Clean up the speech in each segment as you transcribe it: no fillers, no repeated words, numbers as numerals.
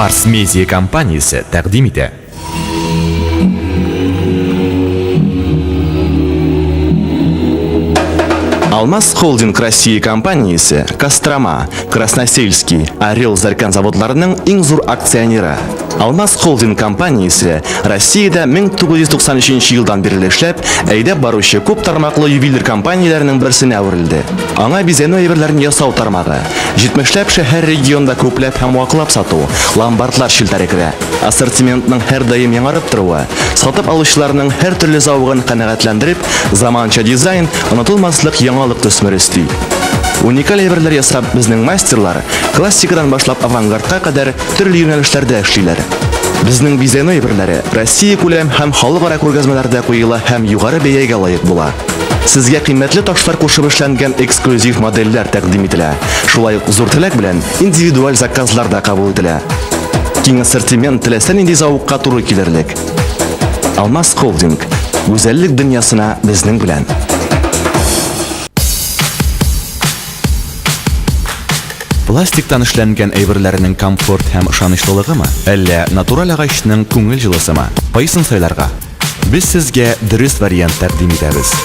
Фарс Медиа компаниясе тәкъдим итә. Алмаз Холдинг Россия компаниясе Кострома, Красносельский, Орел Заркан заводларының иң зур акционеры. Алмаз Холдинг компаниясе Россиядә 1993 елдан бирле эшләп, әйдәп баручы күп тармаклы ювелир компанияләренең берсенә әверелде. Аңа бизәнү әйберләрен ясау тармагы, 70ләп шәһәр-регионда күпләп һәм ваклап сату, ломбардлар челтәре керә. Ассортиментның һәрдаим яңарып торуы, сатып алучыларның һәртөрле зәвыгын канәгатьләндереп, заманча дизайн, онытылмаслык яңалык төсмере өсти. Уникаль әйберләр ясап, безнең мастерлар классикадан башлап авангардка кадәр төрле юнәлешләрдә эшлиләр. Безнең бизәнү әйберләре Россия күләм һәм халыкара күргәзмәләрдә куела һәм югары бәягә лаек була. Сезгә кыйммәтле ташлар кушып эшләнгән эксклюзив модельләр тәкъдим ителә. Шулай ук зур теләк белән индивидуаль заказлар да кабул ителә. Киң ассортимент теләсә нинди зәвыкка туры килерлек. Алмаз Холдинг. Гүзәллек дөньясына безнең белән. Пластиктан эшләнгән әйберләрнең комфорт һәм ышанычлылыгымы, әллә натураль агачның күңел җылысымы? Кайсын сайларга? Без сезгә дөрес вариант тәкъдим итәбез.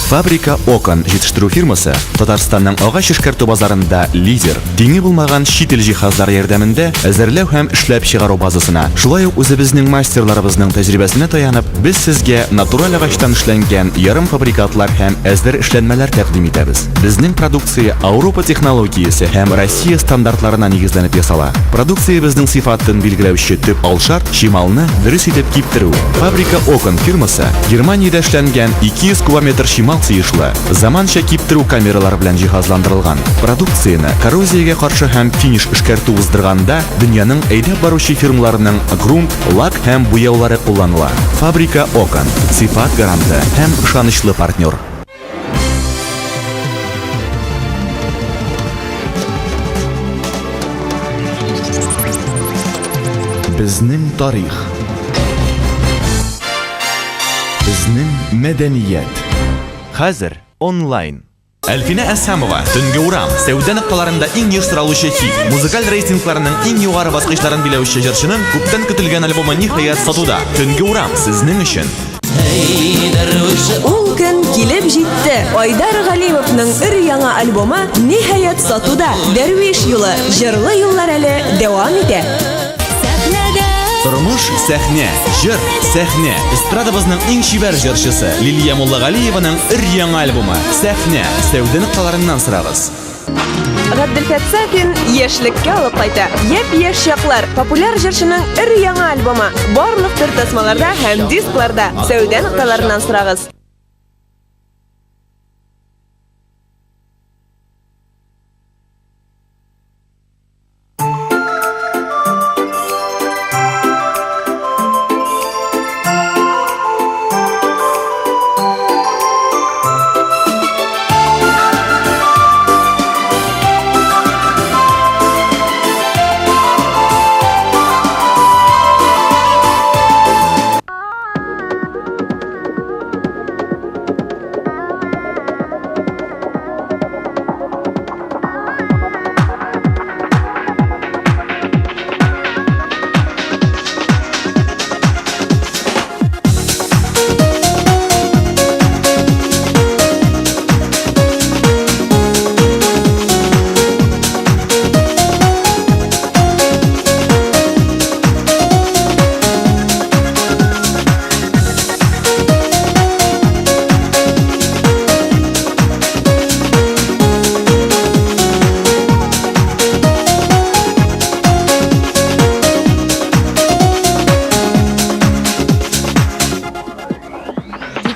Фабрика Окон җитештерү фирмасы Татарстанның агач эшкәртү базарында лидер, тиңе булмаган чит ил җиһазлары ярдәмендә әзерләү һәм эшләп чыгару базасына, шулай ук үзебезнең мастерларыбызның тәҗрибәсенә таянып, без сезгә натураль агачтан эшләнгән ярымфабрикатлар һәм әзер эшләнмәләр тәкъдим итәбез. Безнең продукция Ауропа технологиясе һәм Россия стандартларына нигезләнеп ясала. Продукциябезнең сыйфатын билгеләүче төп алшарт, чималны дөрес итеп киптерү. Фабрика Окон фирмасы Германиядә эшләнгән 200 кубометр чимал сыешлы заманча киптерү камералары белән җиһазландырылган. Продукцияне коррозиягә каршы һәм финиш эшкәртү уздырганда дөньяның әйдәп баручы фирмаларының грунт, лак һәм буяулары кулланыла. Фабрика Окон, сыйфат гаранты һәм ышанычлы партнер. Безнең тарих. Безнең мәдәният. Хәзер онлайн. Әлфинә Әсхәмова, Төнге урам, сәүдә нокталарында иң еш соралучы хит, музыкаль рейтингларның иң югары баскычларын биләүче җырчының күптән көтелгән альбомы ниһаять сатуда. Төнге урам сезнең өчен. Ул көн килеп җитте. Айдар Галимовның өр-яңа альбомы ниһаять сатуда. Дәрвиш юлы, җырлы юллар әле дәвам итә. Тормыш сәхнә, җыр сәхнә. Эстрадабызның иң чибәр җырчысы Лилия Муллагалиеваның өр-яңа альбомы Сәхнә. Сәүдә нокталарыннан сорагыз. Габделфәт Сафин яшьлеккә алып кайта. Япь-яшь чаклар популяр җырчының өр-яңа альбомы. Барлык төр тасмаларда һәм дискларда. Сәүдә нокталарыннан сорагыз.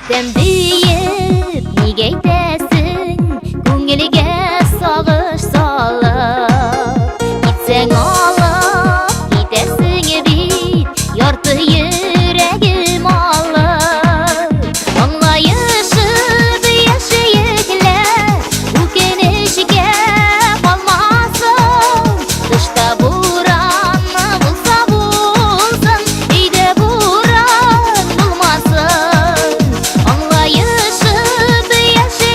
Китәм диеп, нигә әйтәсең, күңелгә сагыш салып. Китсәң алып, китәсең бит, ярты йөрәгем алып. Аңлаешып яшәек лә, үкенечкә калмасын. Тышта буран булса булсын, өйдә буран булмасын. Аңлаешып яшәек.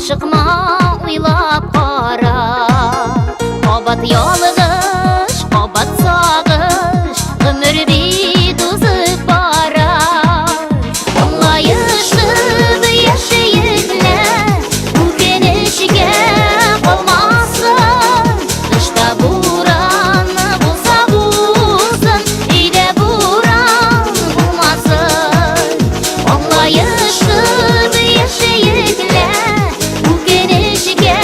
Ашыкма, уйлап кара. Кабат ялгыш, кабат сагыш, гомер бит узып бара. Аңлаешып яшәек лә, үкенечкә калмасын. Тышта буран булса булсын, өйдә буран булмасын. Аңлаешып яшәек лә, үкенечкә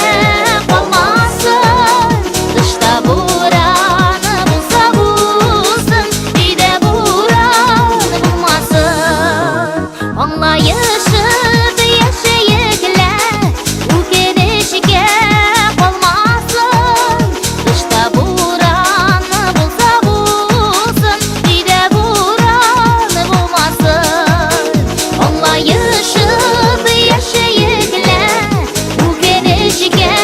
калмасын. Тышта буран булса булсын, өйдә буран булмасын. Аңлаешып яшәек лә, үкенечкә калмасын. Тышта буран булса булсын, өйдә буран булмасын. Аңлаешып яшәек лә, үкенечкә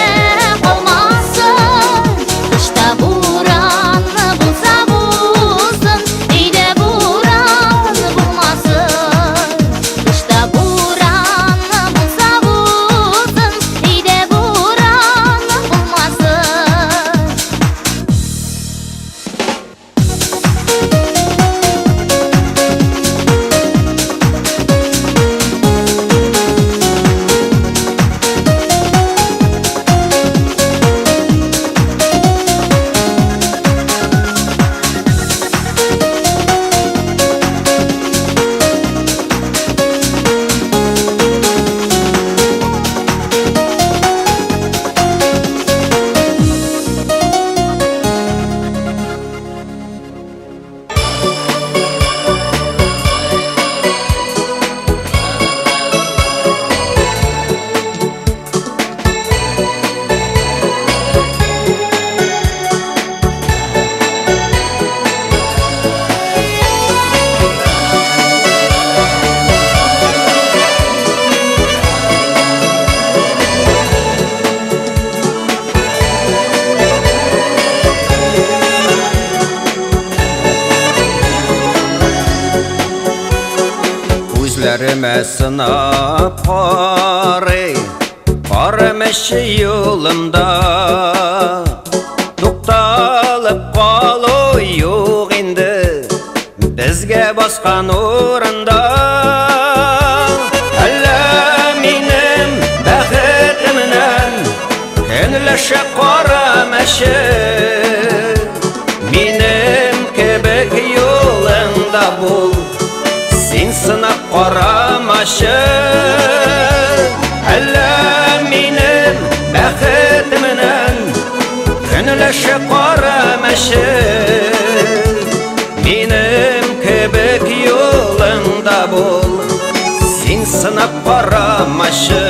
калмасын. Тышта буран булса булсын, өйдә буран булмасын. Тышта буран булса булсын, өйдә буран булмасын. Күзләремә сынап карый, кара мәче юлымда. Тукталып калу юк инде, безгә баскан урында. Әллә минем бәхетемнән көнләшә кара мәче. Минем кебек юлыңда бул, син сынап карамачы. Әллә минем бәхетемнән көнләшә кара мәче. Минем кебек юлыңда бул, син сынап карамачы.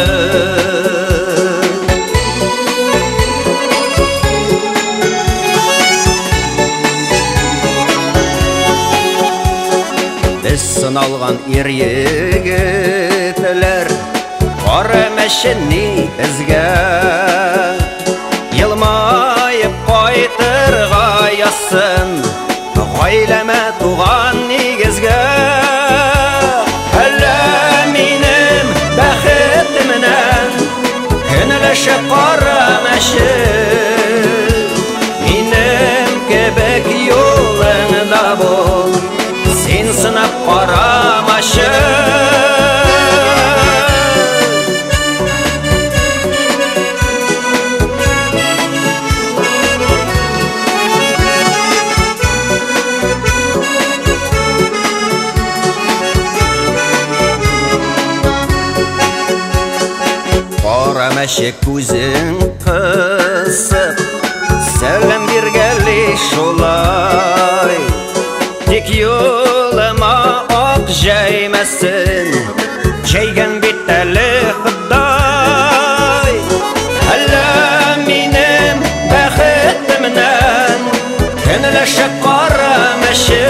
Без сыналган ир егетләр, кара мәче ни безгә? Елмаеп кайтырга язсын гаиләмә, туган нигезгә. Әллә минем бәхетемнән көнләшә кара мәче. Минем кебек юлыңда бул, син сынап карамачы. Кара мәче күзен кысып, сәлам биргәли шулай. Тик юлыма ак җәймәсен, җәйгән бит әле Ходай. Әллә минем бәхетемнән көнләшә кара мәче.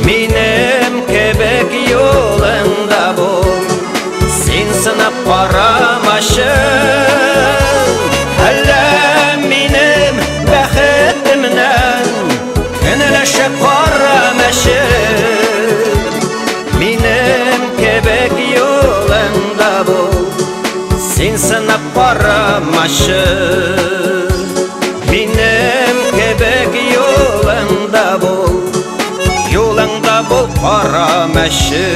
Минем кебек юлыңда бул, син сынап карамачы. Әллә минем бәхетемнән көнләшә кара мәче. Минем кебек Алмачы. Минем кебек юлыңда бул, юлыңда бул кара мәче.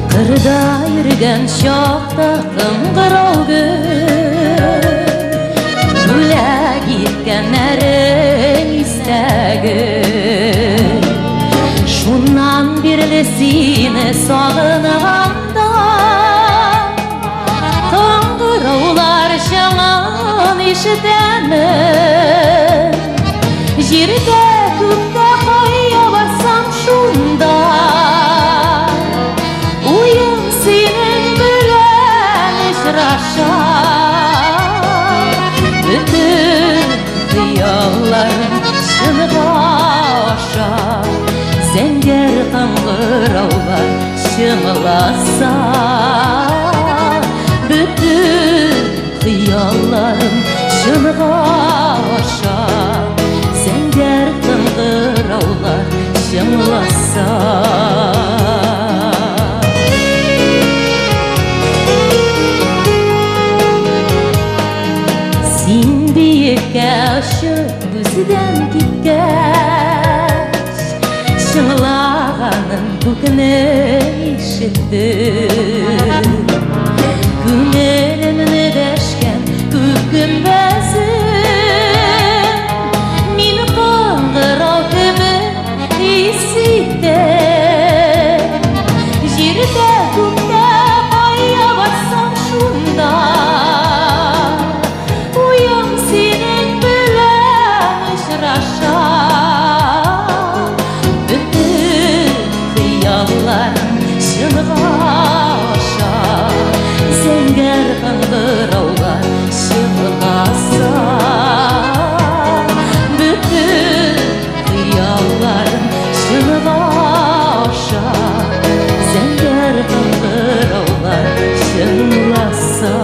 Кырда йөргән чакта кыңгырау гөл, бүләк иткәннәрең истә гөл. Шуннан бирле сине сагынганда, кыңгыраулар чыңын ишетәмен. Җирдә, күктә кая барсам шунда, уем синең белән очраша. Бөтен хыялларым чынга аша, зәңгәр кыңгыраулар чыңласа. Бөтен хыялларым чынга аша, зәңгәр кыңгыраулар чыңласа. Син биеккә очып бездән киткәч, чыңлаганын күкне ишеттем. Күңелемне дәшкән күк гөмбәзе, мин кыңгырау кебек хис иттем. Җирдә, күктә кая барсам шунда, уем синең белән очраша. Бөтен хыялларым чынга аша, зәңгәр кыңгыраулар чыңласа. Бөтен хыялларым чынга аша, зәңгәр кыңгыраулар чыңласа.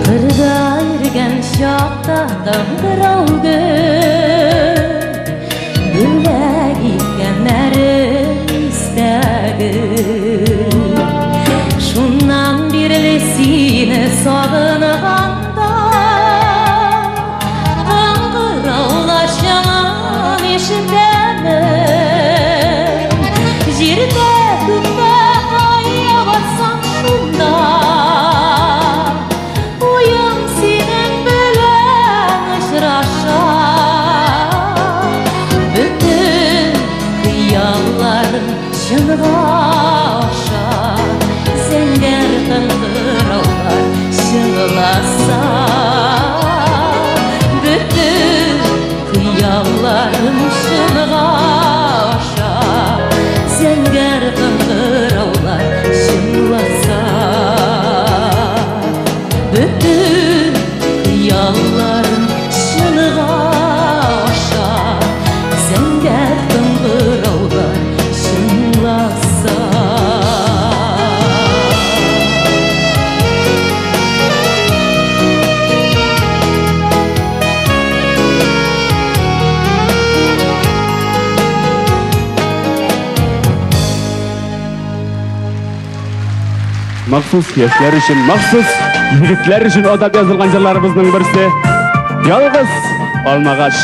Кырда йөргән чакта кыңгырау гөл, бүләк иткәннәрең истә гөл. Шуннан бирле сине сагынганда, кыңгыраулар чыңын ишетәмен. Җирдә, күктә кая барсам шунда, уем синең белән очраша. Бөтен хыялларым чынга аша, зәңгәр кыңгыраулар чыңласа. Бөтен хыялларым чынга аша, зәңгәр кыңгыраулар чыңласа. Бөтен хыялларым чынга аша, зәңгәр кыңгыраулар чыңласа. Махсус яшьләр өчен, махсус егетләр өчен атап язылган җырларыбызның берсе. Ялгыз алмагач.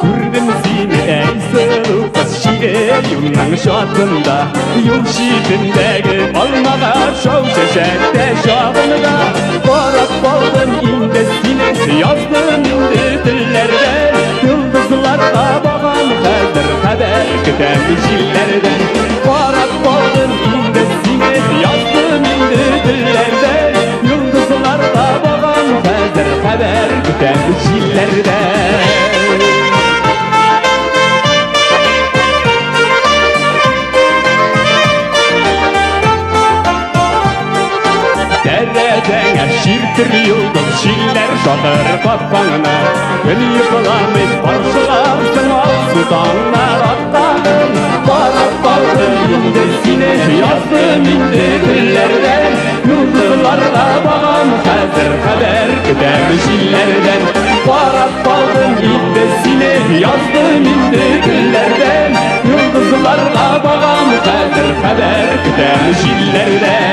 Күрдем сине, әй сылу кыз, шигырь юлның чатында, юл читендәге алмагач шау чәчәктә чагында. Карап калдым инде сине, яздым инде телләрдән, йолдызларга багам хәзер, хәбәр көтәм җилләрдән. Карап калдым инде сине, яздым инде телләрдән, йолдызларга багам хәзер, хәбәр көтәм җилләрдән. Тәрәзәңә чиртер йолдыз, җилләр шатыр капкаңны. Көн йокламый каршыларсың алсу таңнар атканын. Карап калдым инде сине, яздым инде телләрдән, йолдызларга багам хәзер, хәбәр көтәм җилләрдән. Карап калдым инде сине, яздым инде телләрдән, йолдызларга багам хәзер, хәбәр көтәм җилләрдән.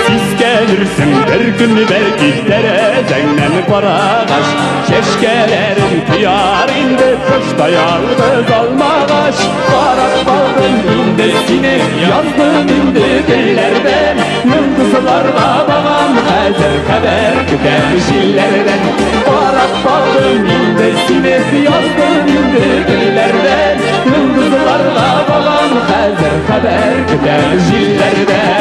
Сискәнерсең бер көн бәлки тәрәзәңнән карагач, чәчкәләрен тояр инде тышта ялгыз алмагач. Карап калдым инде сине, яздым инде телләрдән, йолдызларга багам хәзер, хәбәр көтәм җилләрдән. Карап калдым инде сине, яздым инде телләрдән, йолдызларга багам хәзер, хәбәр көтәм җилләрдән.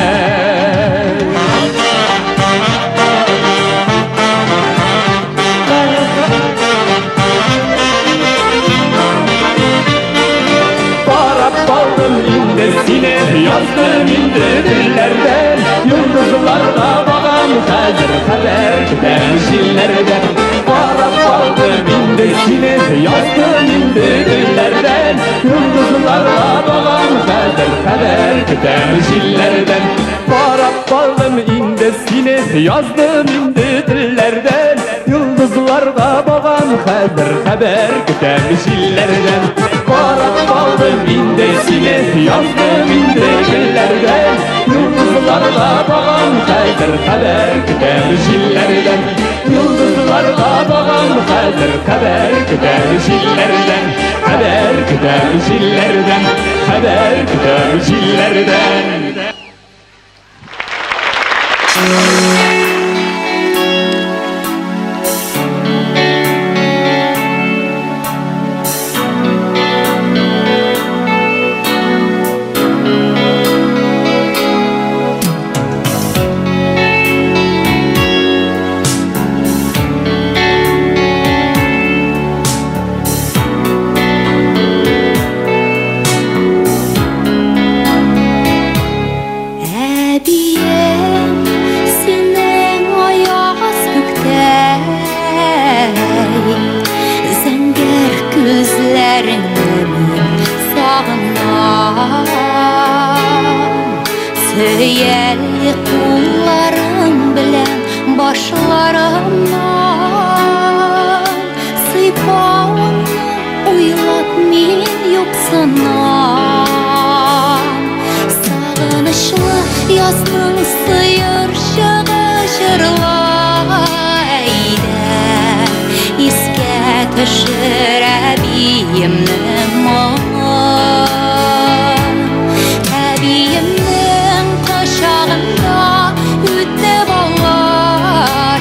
Карап калдым инде сине, яздым инде телләрдән, йолдызларга багам хәзер, хәбәр көтәм җилләрдән. Карап калдым инде сине, яздым инде телләрдән, йолдызларга багам хәзер, хәбәр көтәм җилләрдән. Карап калдым инде сине, яздым инде телләрдән, йолдызларга багам хәзер, хәбәр көтәм җилләрдән. Карап калдым инде сине, яздым инде телләрдән, йолдызларга багам хәзер, хәбәр көтәм җилләрдән. Йолдызларга багам хәзер, хәбәр көтәм җилләрдән. Хәбәр көтәм җилләрдән, хәбәр көтәм җилләрдән. Әбием, синең аяз күктәй, зәңгәр күзләреңне мин сагынам. Сөял кулларың белән башларымнан сыйпавыңны уйлап мин юксынам. Сагынышлы язның сыерчыгы җырлай әйдә, искә төшер әбиемнең моңын. Әбиемнең кочагында үтте бала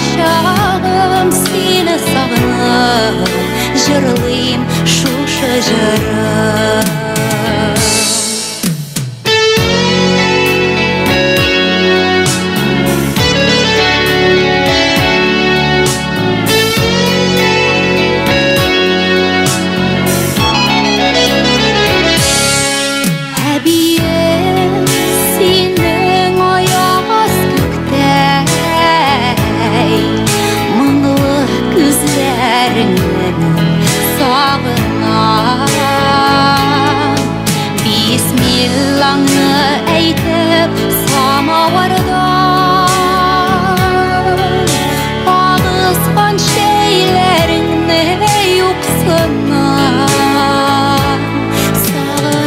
чагым, сине сагынып җырлый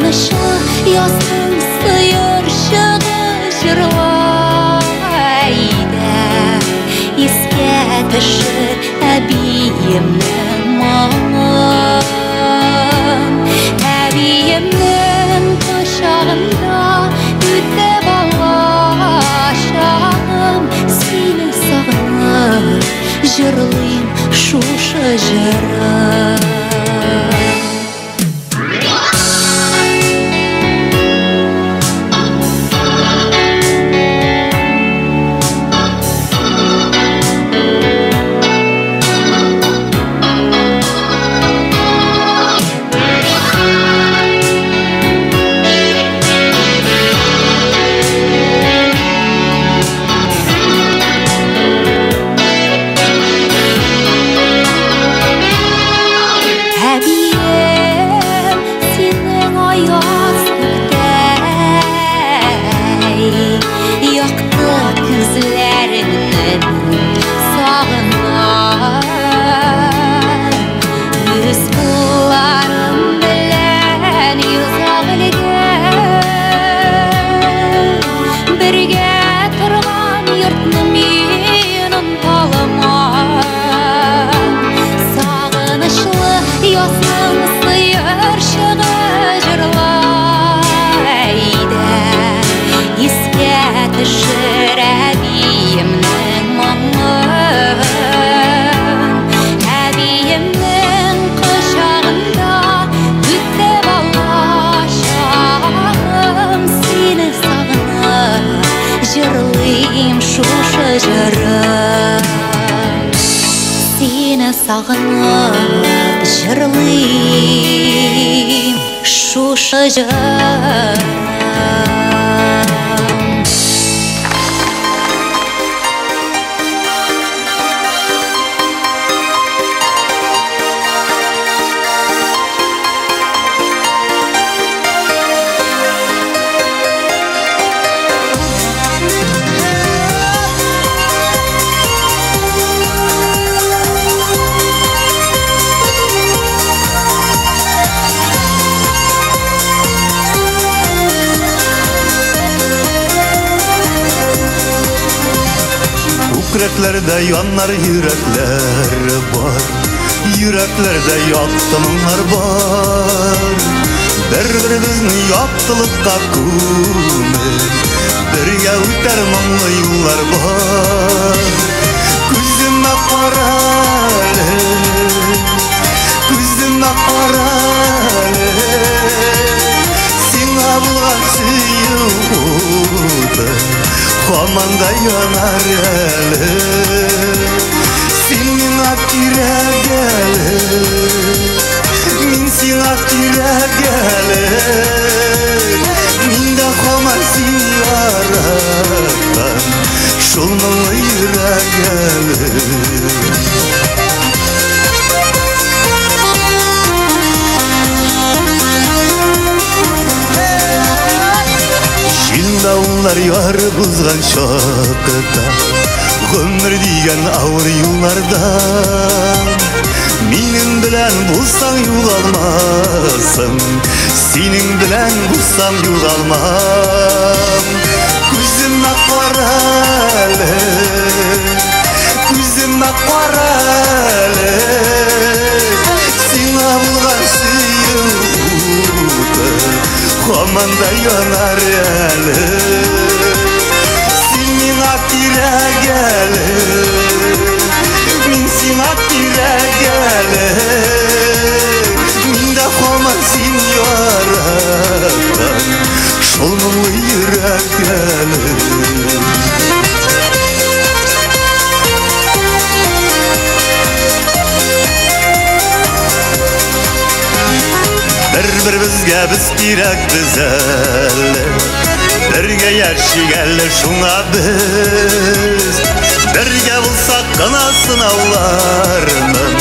Сагынычлы язның сыерчыгы җырлай. Әйдә, искә төшер әбиемнең моңын. Әбиемнең кочагында үтте бала чагым. Сине сагынып җырлыйм шушы җырым. Әбием, синең аяз күктәй якты күзләреңне мин сагынам. Үз кулларым белән йозак элгән, бергә торган йортны мин оныталмам. Сагынычлы язның сыерчыгы җырлай. Әйдә, искә төшер әбиемнең моңын. Әбиемнең кочагында үтте бала чагым. Сине сагынып җырлыйм шушы җырым. Сине сагынып җырлыйм шушы җырым. Күкрәкләрдә яннар йөрәкләр бар, йөрәкләрдә якты моңнар бар. Бер-беребезне яктылыкка күмеп, бергә үтәр моңлы юллар бар. Күземә кара әле, күземә кара әле, сиңа булган сөю уты һаман да янар әле. Син миңа кирәк әле, мин сиңа кирәк әле. Мин дә һаман син яраткан шул моңлы йөрәк әле. Җил-давыллар ярып узган чакта, гомер дигән авыр юлларда, минем белән булсаң югалмассың, синең белән булсам югалмам. Күземә кара әле, күземә кара әле, сиңа булган сөю уты һаман да янар әле. Син миңа кирәк әле, мин сиңа кирәк әле. Мин дә һаман син яраткан шул моңлы йөрәк әле. Бер-беребезгә без кирәкбез әле, бергә яшик әле шуңа без. Бергә булсак кына сынауларның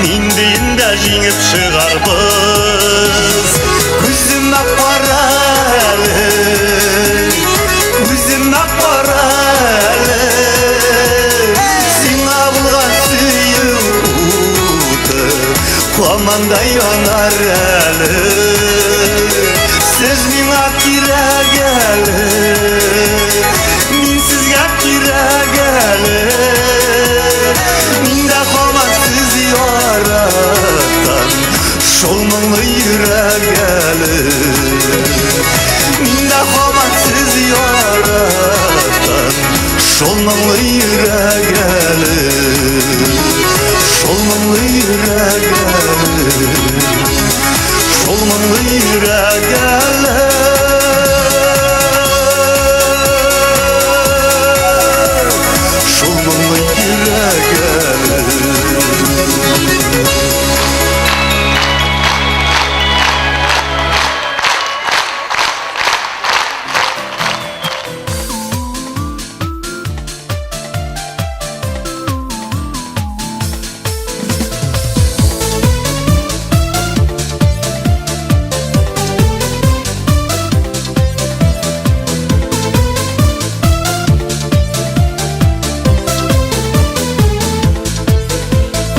ниндиен дә җиңеп чыгарбыз. Күземә кара әле, күземә кара әле, сиңа булган сөю уты һаман да янар әле. кирәк әле, мин сезгә кирәк әле. Мин дә һаман сез яраткан шул моңлы йөрәк әле. Мин дә һаман сез яраткан шул моңлы йөрәк әле. Шул моңлы йөрәк әле. Шул моңлы йөрәк әле. Шул моңлы йөрәк әле.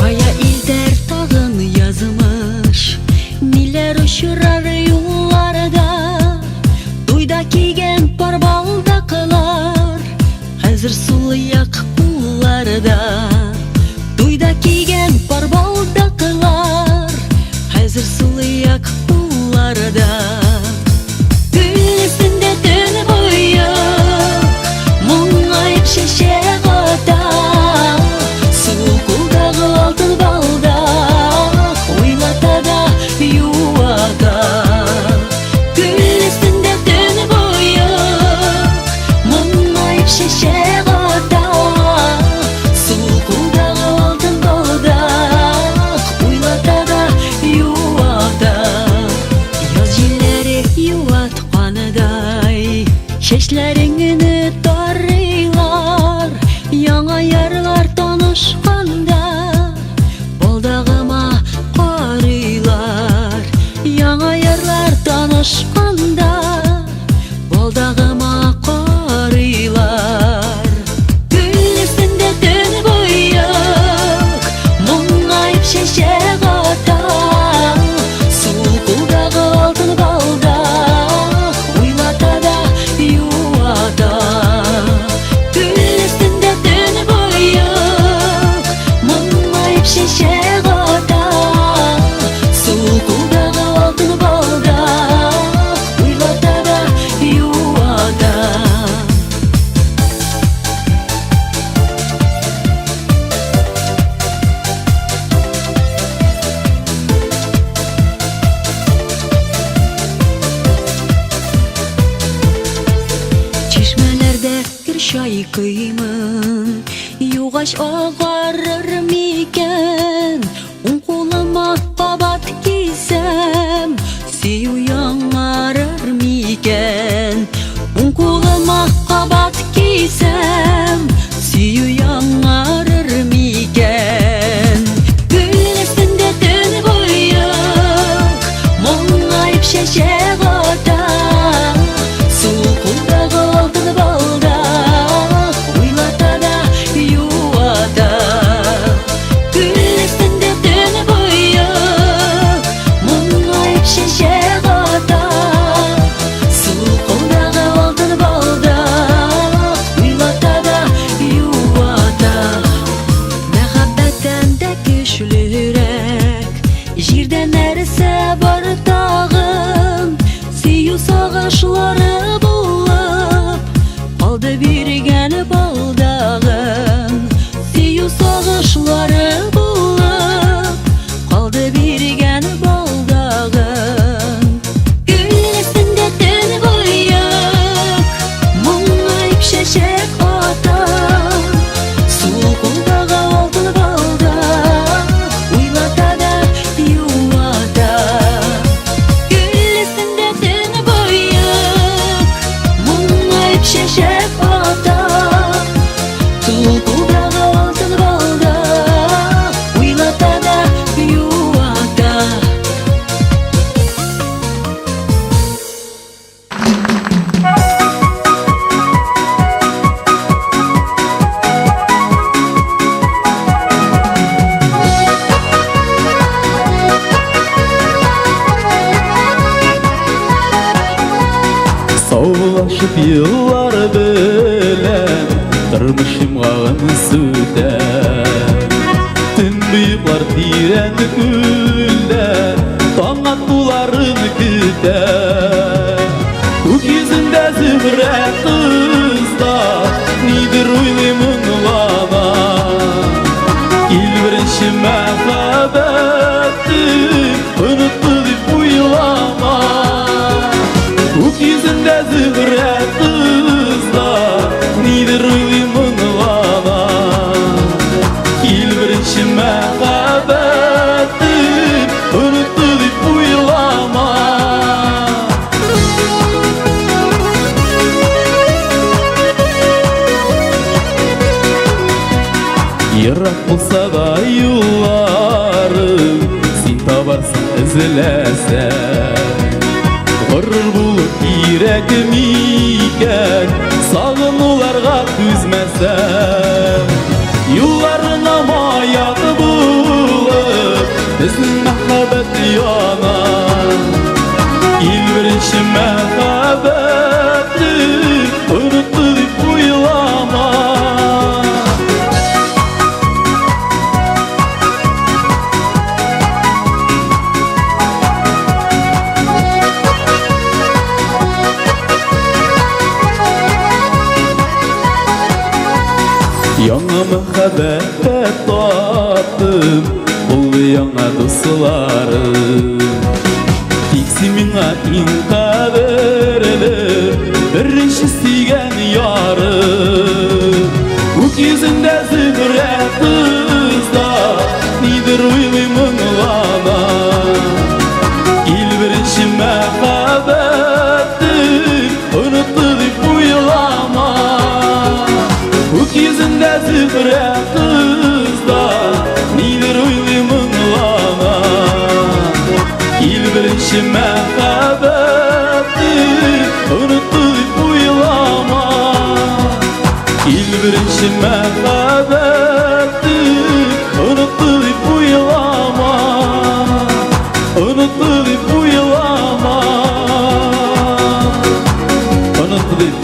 Кая илтәр тагын язмыш, Ниләр очрар юлларда? Туйда кигән пар балдаклар Хәзер сул як кулларда. Туйда кигән пар балдаклар Хәзер сул як кулларда. Гөл өстендә төн буе Моңаеп чәчәк ата. Сул кулдагы алтын балдак Уйлата да юата. Гөл өстендә төн буе Моңаеп чәчәк ата. Сул кулдагы алтын балдак Уйлата да юата. Яз җилләре юаткандай Чәчләреңне тарыйлар. Яңа ярлар танышканда Балдагыма карыйлар. Яңа ярлар танышканда Балдагыма карыйлар. Гөл өстендә төн буе Моңаеп чәчәк ата. Сул кулдагы алтын балдак Уйлата да юата. Гөл өстендә төн буе Моңаеп чәчәк ата. Сул кулдагы алтын балдак Уйлата да юата. Чишмәләрдә кер чайкыймын, Югач агарыр микән? Уң кулыма кабат кисәм, Сөю яңарыр микән? Уң кулыма кабат кисәм, Сөю яңарыр микән? Гөл өстендә төн буе Моңаеп чәчәк ата. Сул кулдагы алтын балдак Уйлата да юата. Гөл өстендә төн буе Моңаеп чәчәк ата. Сул кулдагы алтын балдак Уйлата да юата. Мәхәббәттән дә көчлерәк Җирдә нәрсә бар тагын? Күп еллар белән тормыш йомгагын сүтә. Төнбоеклар тирән күлдә таң атуларын көтә. Күк йөзендә Зөһрә кыз да нидер уйлый, моңлана. Кил, беренче мәхәббәтем онытты дип уйлама. Күк йөзендә Зөһрә кыз да нидер уйлый, моңлана. Кил, беренче мәхәббәтем онытты дип уйлама. Ерак булса да юлларым, син табарсың эзләсәң. Горур булу кирәк микән, сагынуларга түзмәсәң? Юлларыңа маяк булып, безнең мәхәббәт яна. Кил, беренче мәхәббәтем онытты дип уйлама. Яңа мәхәббәттә таптым, булды яңа дусларым. Тик син миңа иң кадерле, беренче сөйгән ярым. Күк йөзендә Зөһрә кыз да нидер уйлый, моңлана. Кил, беренче мәхәббәтем онытты дип уйлама. Күк йөзендә Зөһрә кыз да нидер уйлый, моңлана. Кил, беренче мәхәббәтем онытты дип уйлама. Кил, беренче мәхәббәтем онытты дип уйлама. Онытты дип уйлама. Онытты дип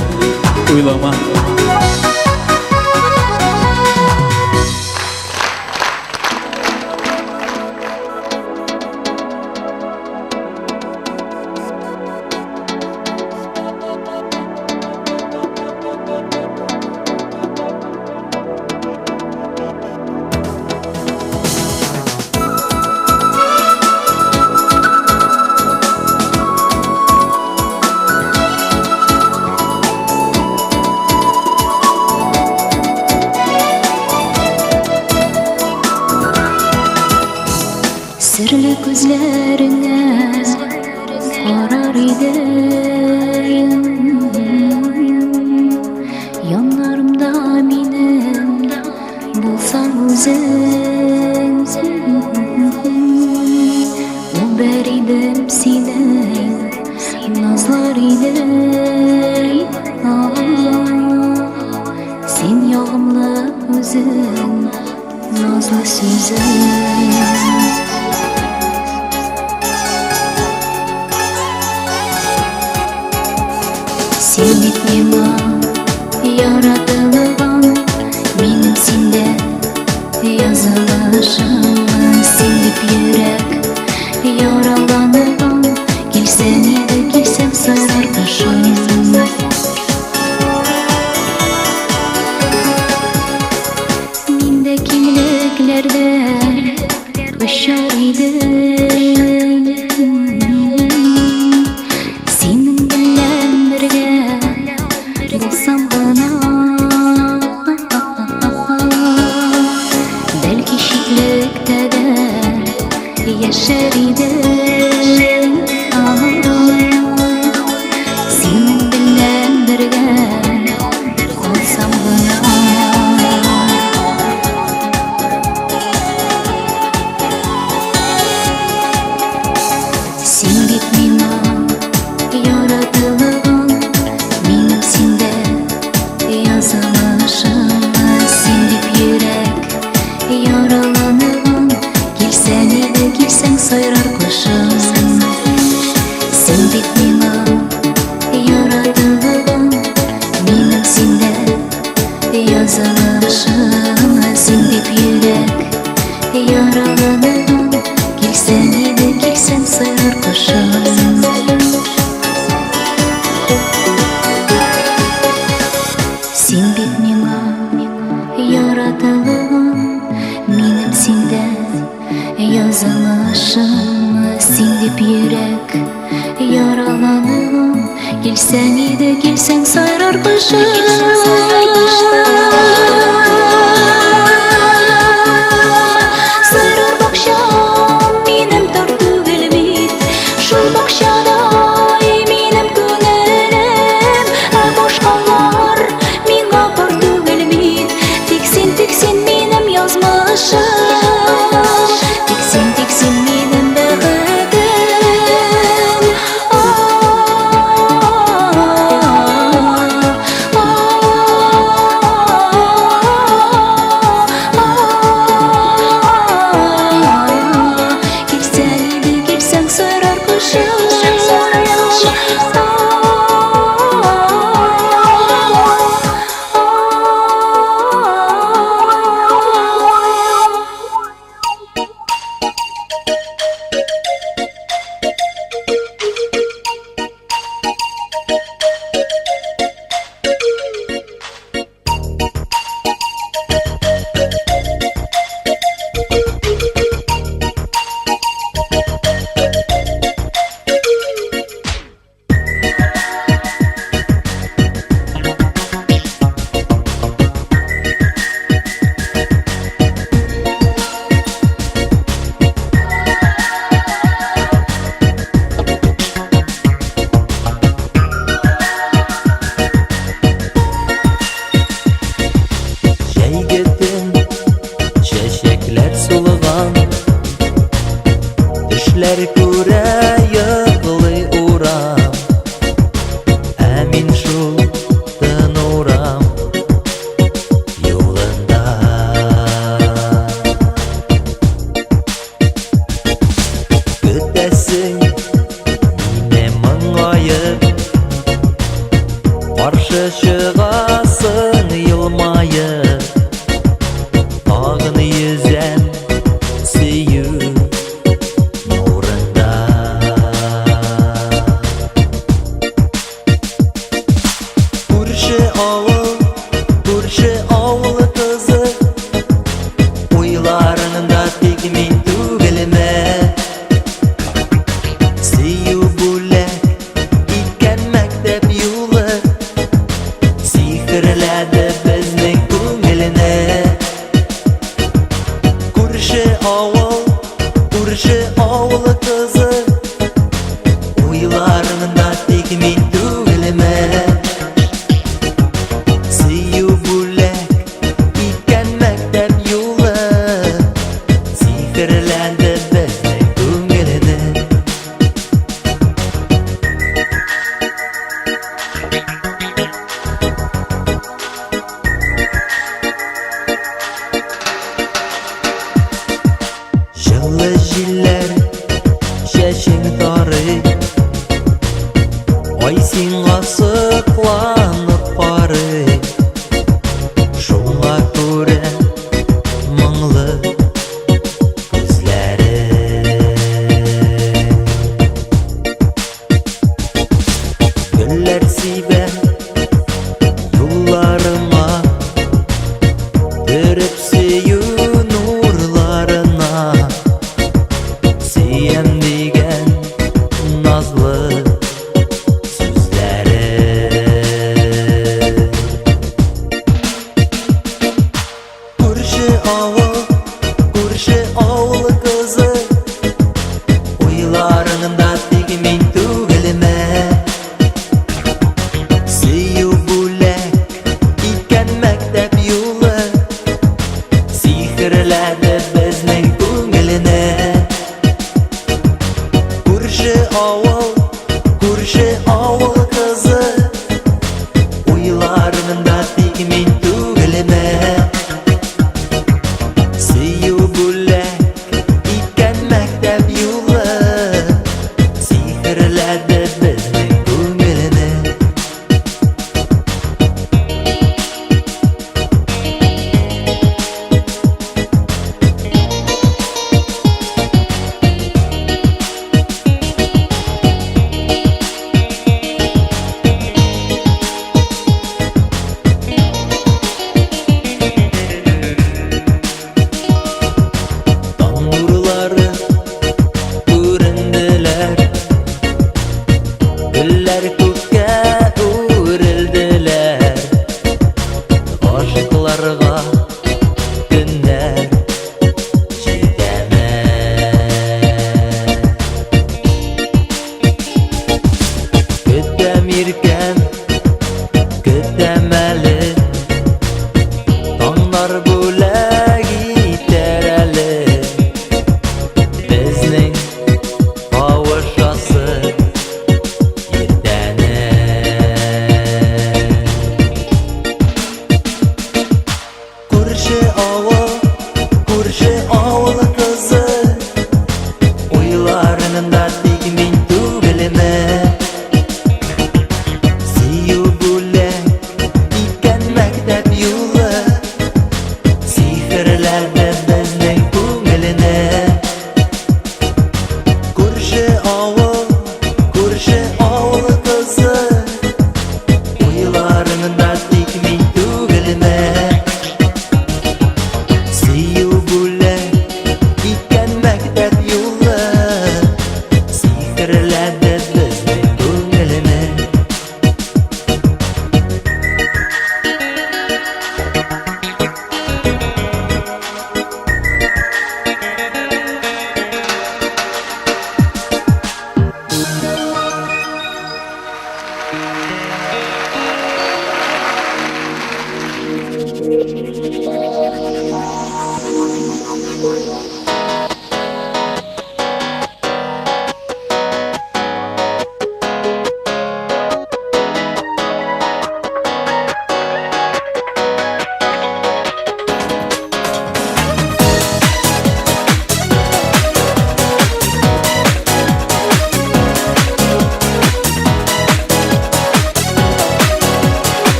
уйлама. Серле күзләреңә карар идем. Яннарымда минем булсаң үзең. Үбәр идем сине, назлар идем. Син ягымлы үзең, назлы сүзең. Син бит миңа яратылган, минем синдә язылышым. Син дип йөрәк яраланган, килсәң иде, килсәң, сайрар кошым. Мин дә киңлекләрдә очар идем. Синең белән бергә булсам гына. Бәлки, читлектә дә яшәр идем. Яланым, килсәң иде, килсәң сайрар кошым. Сайрар бакчам минем тар түгел бит, шул бакчада минем күңелем, ә башкалар миңа пар түгел бит. Тик син, тик син минем язмышым, тик син, тик син минем бәхетем. Килсәң иде, килсәң сайрар кошым. Җәйге төн, чәчәкләр сулыган, Төшләр күрә йоклый урам. Ә мин шул тын урам юлында. Көтәсең мине моңаеп, Каршы чыгасың елмаеп, Тагын йөзәм сөю нурында. Күрше авыл, күрше авыл кызы, Уйларыңда тик мин түгелме? Сөю бүләк иткән мәктәп юлы Сихерләде безнең күңелне. Күрше авыл, күрше авыл кызы, Уйларыңда тик мин түгелме? Сөю бүләк иткән мәктәп юлы Сихерләде безнең күңелне. Җылы җилләр чәчең тарый, Ай сиңа сокланып карый, Шуңа күрә моңлы күзләре. Гөлләр сибә юлларыма, Төреп сөю нурларына, Сөям дигән назлы сүзләре. Күрше авыл, күрше авыл кызы, Уйларыңда тик мин түгелме?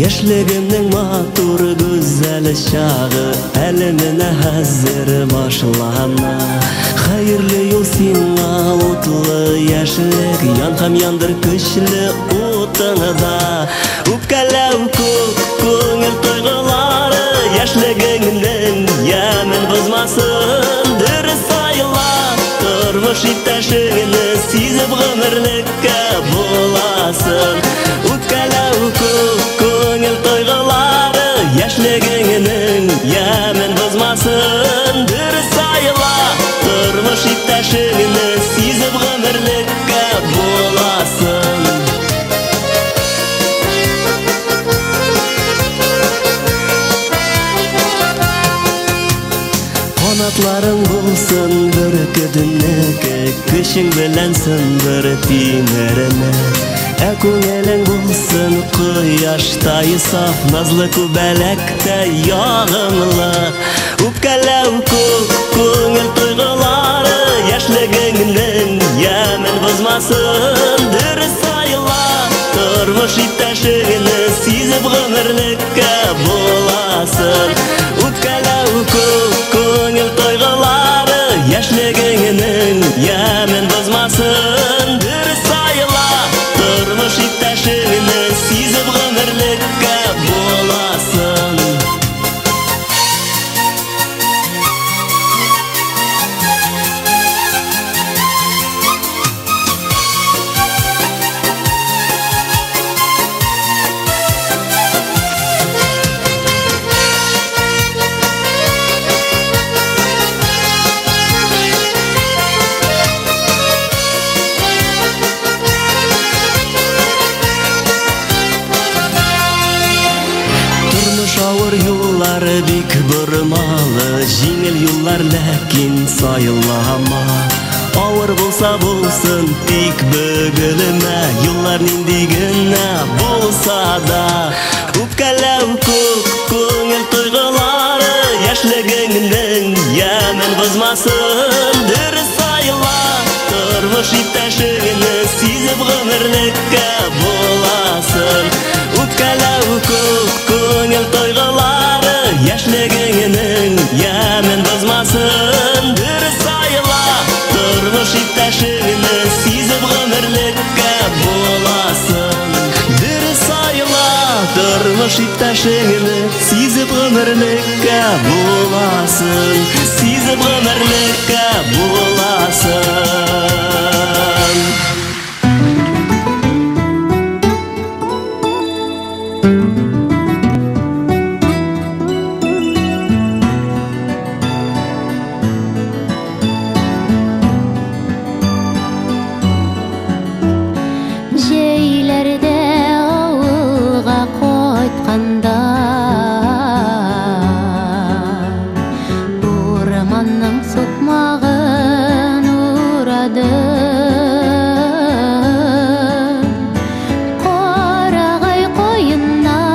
Яшьлегемнең матур гүзәл чагы әле менә хәзер башлана. Хәерле юл сиңа, утлы яшьлек, ян һәм яндыр көчле утыңда. Үпкәләү күк күңел тойгылары яшьлегеңнең ямен бозмасын. Дөрес сайла тормыш иптәшеңне, сизеп гомерлеккә буласын. Үпкәләү күк күңел тойгылары яшьлегеңнең ямен бозмасын. Дөрес сайла тормыш иптәшеңне, сизеп гомерлеккә буласын. Канатларың булсын бөркетнеке, көчең белән сындыр тимерне. Ә күңелең булсын кояштай саф, назлы күбәләктәй ягымлы. Үпкәләү күк күңел тойгылары яшьлегеңнең ямен бозмасын. Дөрес сайла тормыш иптәшеңне, сизеп гомерлеккә буласын. Үпкәләү күк күңел тойгылары яшьлегеңнең ямен бозмасын. Дөрес сайла тормыш иптәшеңне, сизеп гомерлеккә буласын. Авыр юллар бик бормалы, җиңел юллар ләкин сайлама. Авыр булса булсын, тик бөгелмә, юллар нинди генә булса да. Үпкәләү күк күңел тойгылары яшьлегеңнең ямен бозмасын. Дөрес сайла тормыш иптәшеңне, сизеп гомерлеккә буласын. Үпкәләү күк күңел тойгылары яшьлегеңнең ямен бозмасын. Дөрес сайла тормыш иптәшеңне, сизеп гомерлеккә буласын. Дөрес сайла тормыш иптәшеңне, сизеп гомерлеккә буласын. Сизеп гомерлеккә буласын. Җәйләрдә авылга кайтканда урманның сукмагын урадым. Карагай каеннар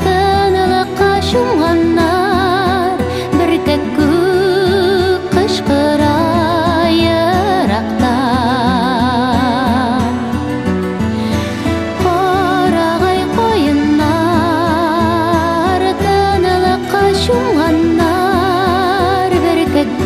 тынлыкка чумганнар, бер күк кычкыра еракта. Карагай каеннар тынлыкка чумганнар, бер күк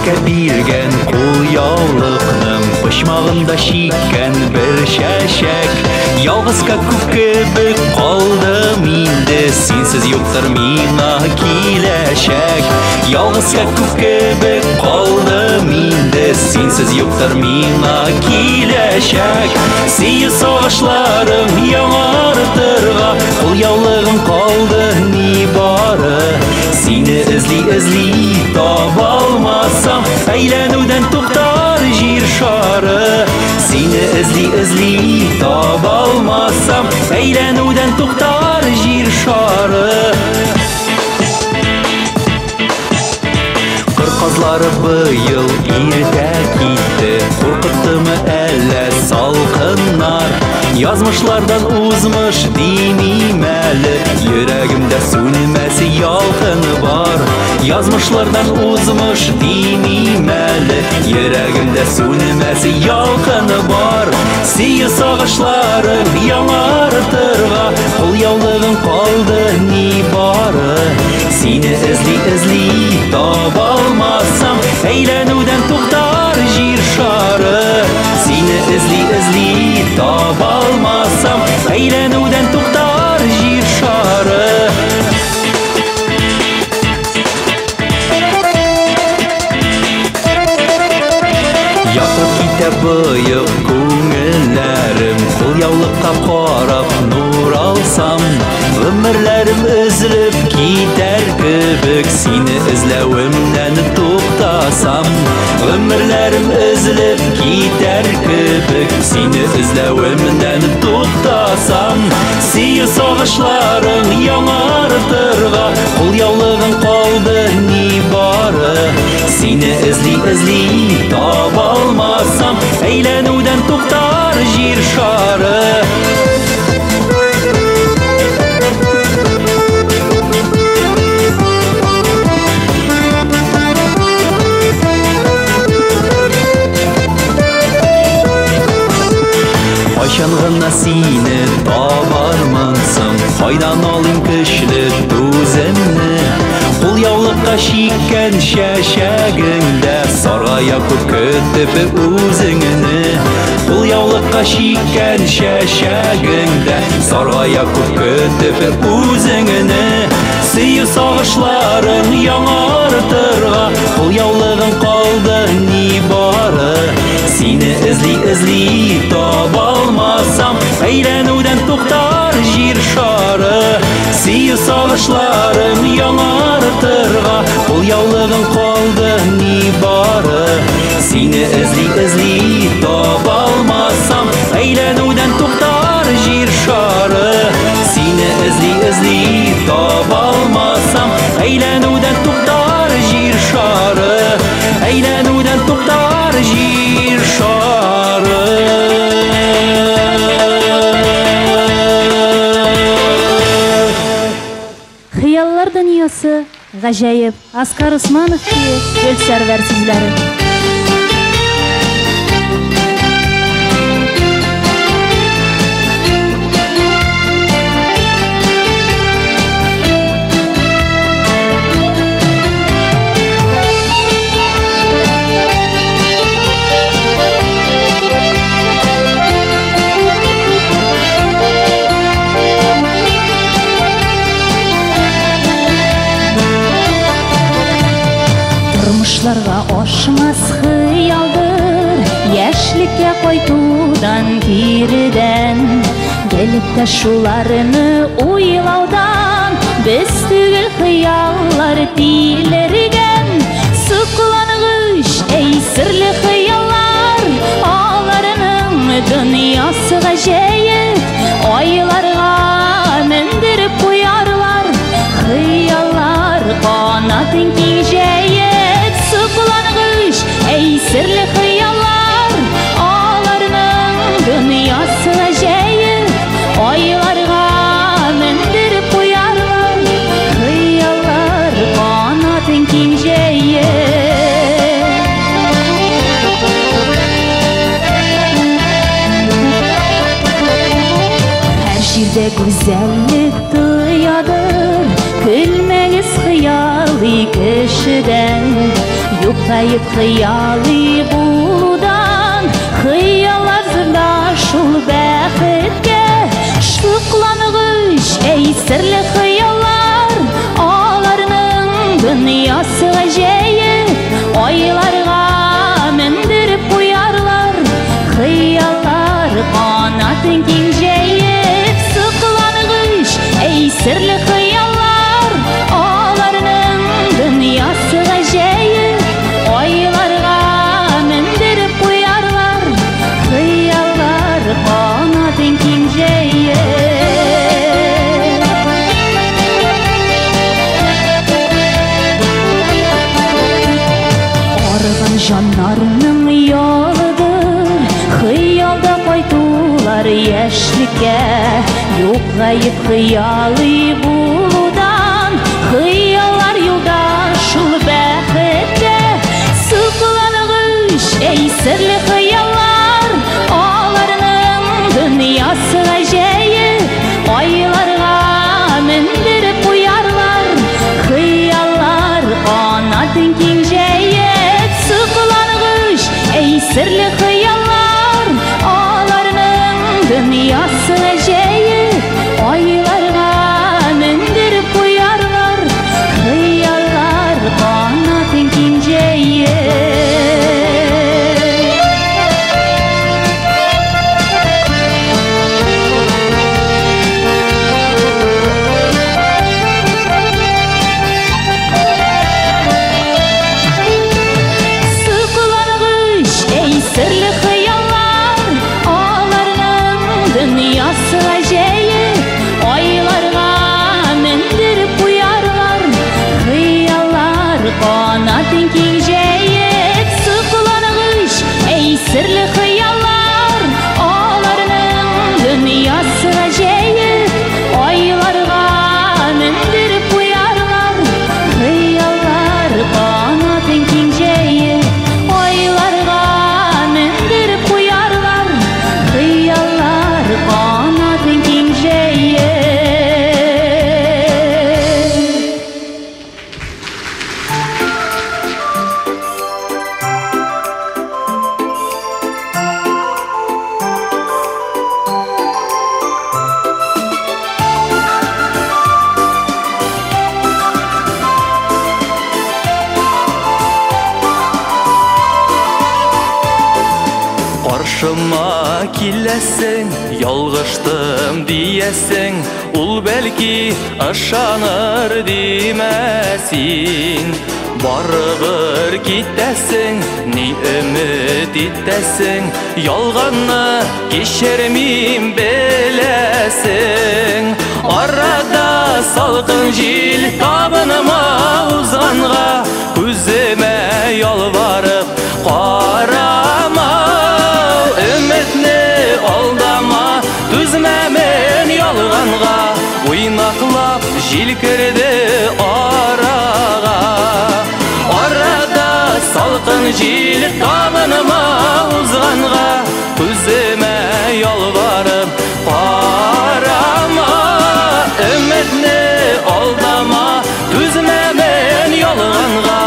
Бүләккә биргән кулъяулыкның почмагында чиккән бер чәчәк. Ялгыз күк кебек калдым инде, синсез юктыр миңа киләчәк. Ялгыз күк кебек калдым инде, синсез юктыр миңа киләчәк. Сөю сагышларым яңартырга, кулъяулыгым калды ни бары. Сине эзли-эзли таба алмасам, әйләнүдән туктар җир шары. Сине эзли-эзли таба алмасам, әйләнүдән туктар җир шары. Кыр казлары быел иртә китте, куркыттымы әллә салкыннар? Язмышлардан узмыш димим әле, йөрәгемдә сүнмәс ялкын бар. Язмышлардан узмыш димим әле, йөрәгемдә сүнмәс ялкын бар. Сөю сагышларым яңартырга, кулъяулыгым калды ни бары. Сине эзли-эзли таба алмасам, әйләнүдән туктар җир шары. Сине эзли-эзли таба алмасам, әйләнүдән туктар җир шары. Ятып китә быел күңелләрем, кулъяулыкка карап нур алсам, гомерләрем өзелеп китәр кебек, сине эзләвемнән туктасам. Гомерләрем өзелеп китәр кебек, сине эзләвемнән туктасам. Сөю сагышларың яңартырга, кулъяулыгың калды ни бары. Сине эзли-эзли таба алмасам, әйләнүдән туктар җир шары. Кайчан гына сине табармын соң, кайдан алыйм көчле түземне? Кулъяулыкка чиккән чәчәгеңдә саргая күп көтеп үзеңне. Кулъяулыкка чиккән чәчәгеңдә саргая күп көтеп үзеңне. Сөю сагышларың яңартырга, кулъяулыгың калды ни бары. Сине эзли-эзли таба алмасам, әйләнүдән туктар җир шары. Сөю сагышларың яңартырга, кулъяулыгың калды ни бары. Сине эзли-эзли таба алмасам, әйләнүдән туктар җир шары. Сине эзли-эзли таба алмасам, әйләнүдән туктар җир шары. Әйләнүдән туктар җир шары. Хыяллар дөньясы гаҗәеп. Аскар Усманов көе, Гөлсәрвәр сүзләре. Тормышларга ашмас хыялдыр, яшьлеккә кайтудан киредән. Гелеп тә шуларны уйлаудан, без түгел хыяллар тилергән. Соклангыч, әй серле хыяллар, аларның дөньясы гаҗәеп. Айларга мендереп куярлар, хыяллар канатын киң җәеп. Соклангыч, әй серле хыяллар, аларның дөньясы гаҗәеп. Айларга мендереп куярлар, хыяллар канатын киң җәеп. Һәр җирдә гүзәллек тоядыр, көлмәгез хыял шундый кешедән. Юк гаеп хыялый булудан, хыяллар зурда шул бәхеткә. Сокланыгыз, әй серле хыяллар, аларның дөньясы гаҗәеп, айларга мендереп куярлар. Хыяллар канатын киң җәеп, сокланыгыз, әй серле хыяллар, аларның дөньясы гаҗәеп, айларга мендереп куярлар. Хыяллар канатын киң җәеп. Арыган җаннарның ялыдыр, хыялда кайтулар яшьлеккә. Юк гаеп хыялый булудан, хыяллар юлда шул бәхеткә. Сокланыгыз, әй серле хыяллар, аларның дөньясы гаҗәеп, айларга мендереп куярлар. Хыяллар канатын киң җәеп, сокланыгыз, әй серле хыяллар, аларның дөньясы гаҗәеп, айларга мендереп куярлар. Хыяллар канатын киң җәеп. Сокланыгыз, әй серле хыяллар, аларның дөньясы гаҗәеп, айларга мендереп куярлар. Хыяллар канатын киң җәеп, сокланыгыз, әй серле хыяллар, аларның дөньясы гаҗәеп, айларга мендереп куярлар. Хыяллар канатын киң җәеп, айларга мендереп куярлар. Хыяллар канатын киң җәеп. Каршыма киләсең, ялгыштым диясең, ул бәлки ышаныр димәсин. Барыбер китәсең, ни өмет итәсең, ялганны кичермим беләсең. Арада салкын җил табыныма узганга, күземә ялварып карама. Өметне алдама, түзмәмен ялганга, уйнаклап җил керде арага. Арада салкын җил табыныма узганга, күземә ялварып карама. Өметне алдама, түзмәмен ялганга,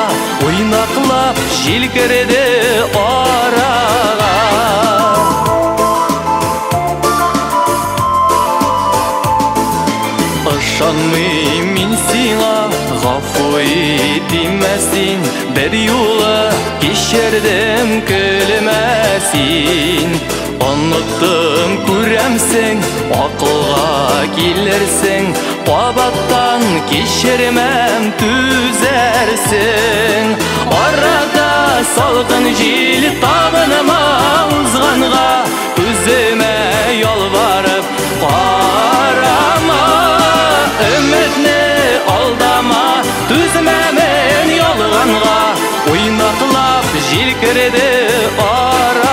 уйнаклап җил керде арага. Ышанмыйм мин сиңа, гафу ит димәсин, бер юлы кичердем, көлмә син. Оныттым, күрәмсең, акылга килерсең, кабаттан кичермәм, түзәрсең. Арада салкын җил табыныма узганга, күземә ялварып карама. Өметне алдама, түзмәмен ялганга, уйнаклап җил керде арага.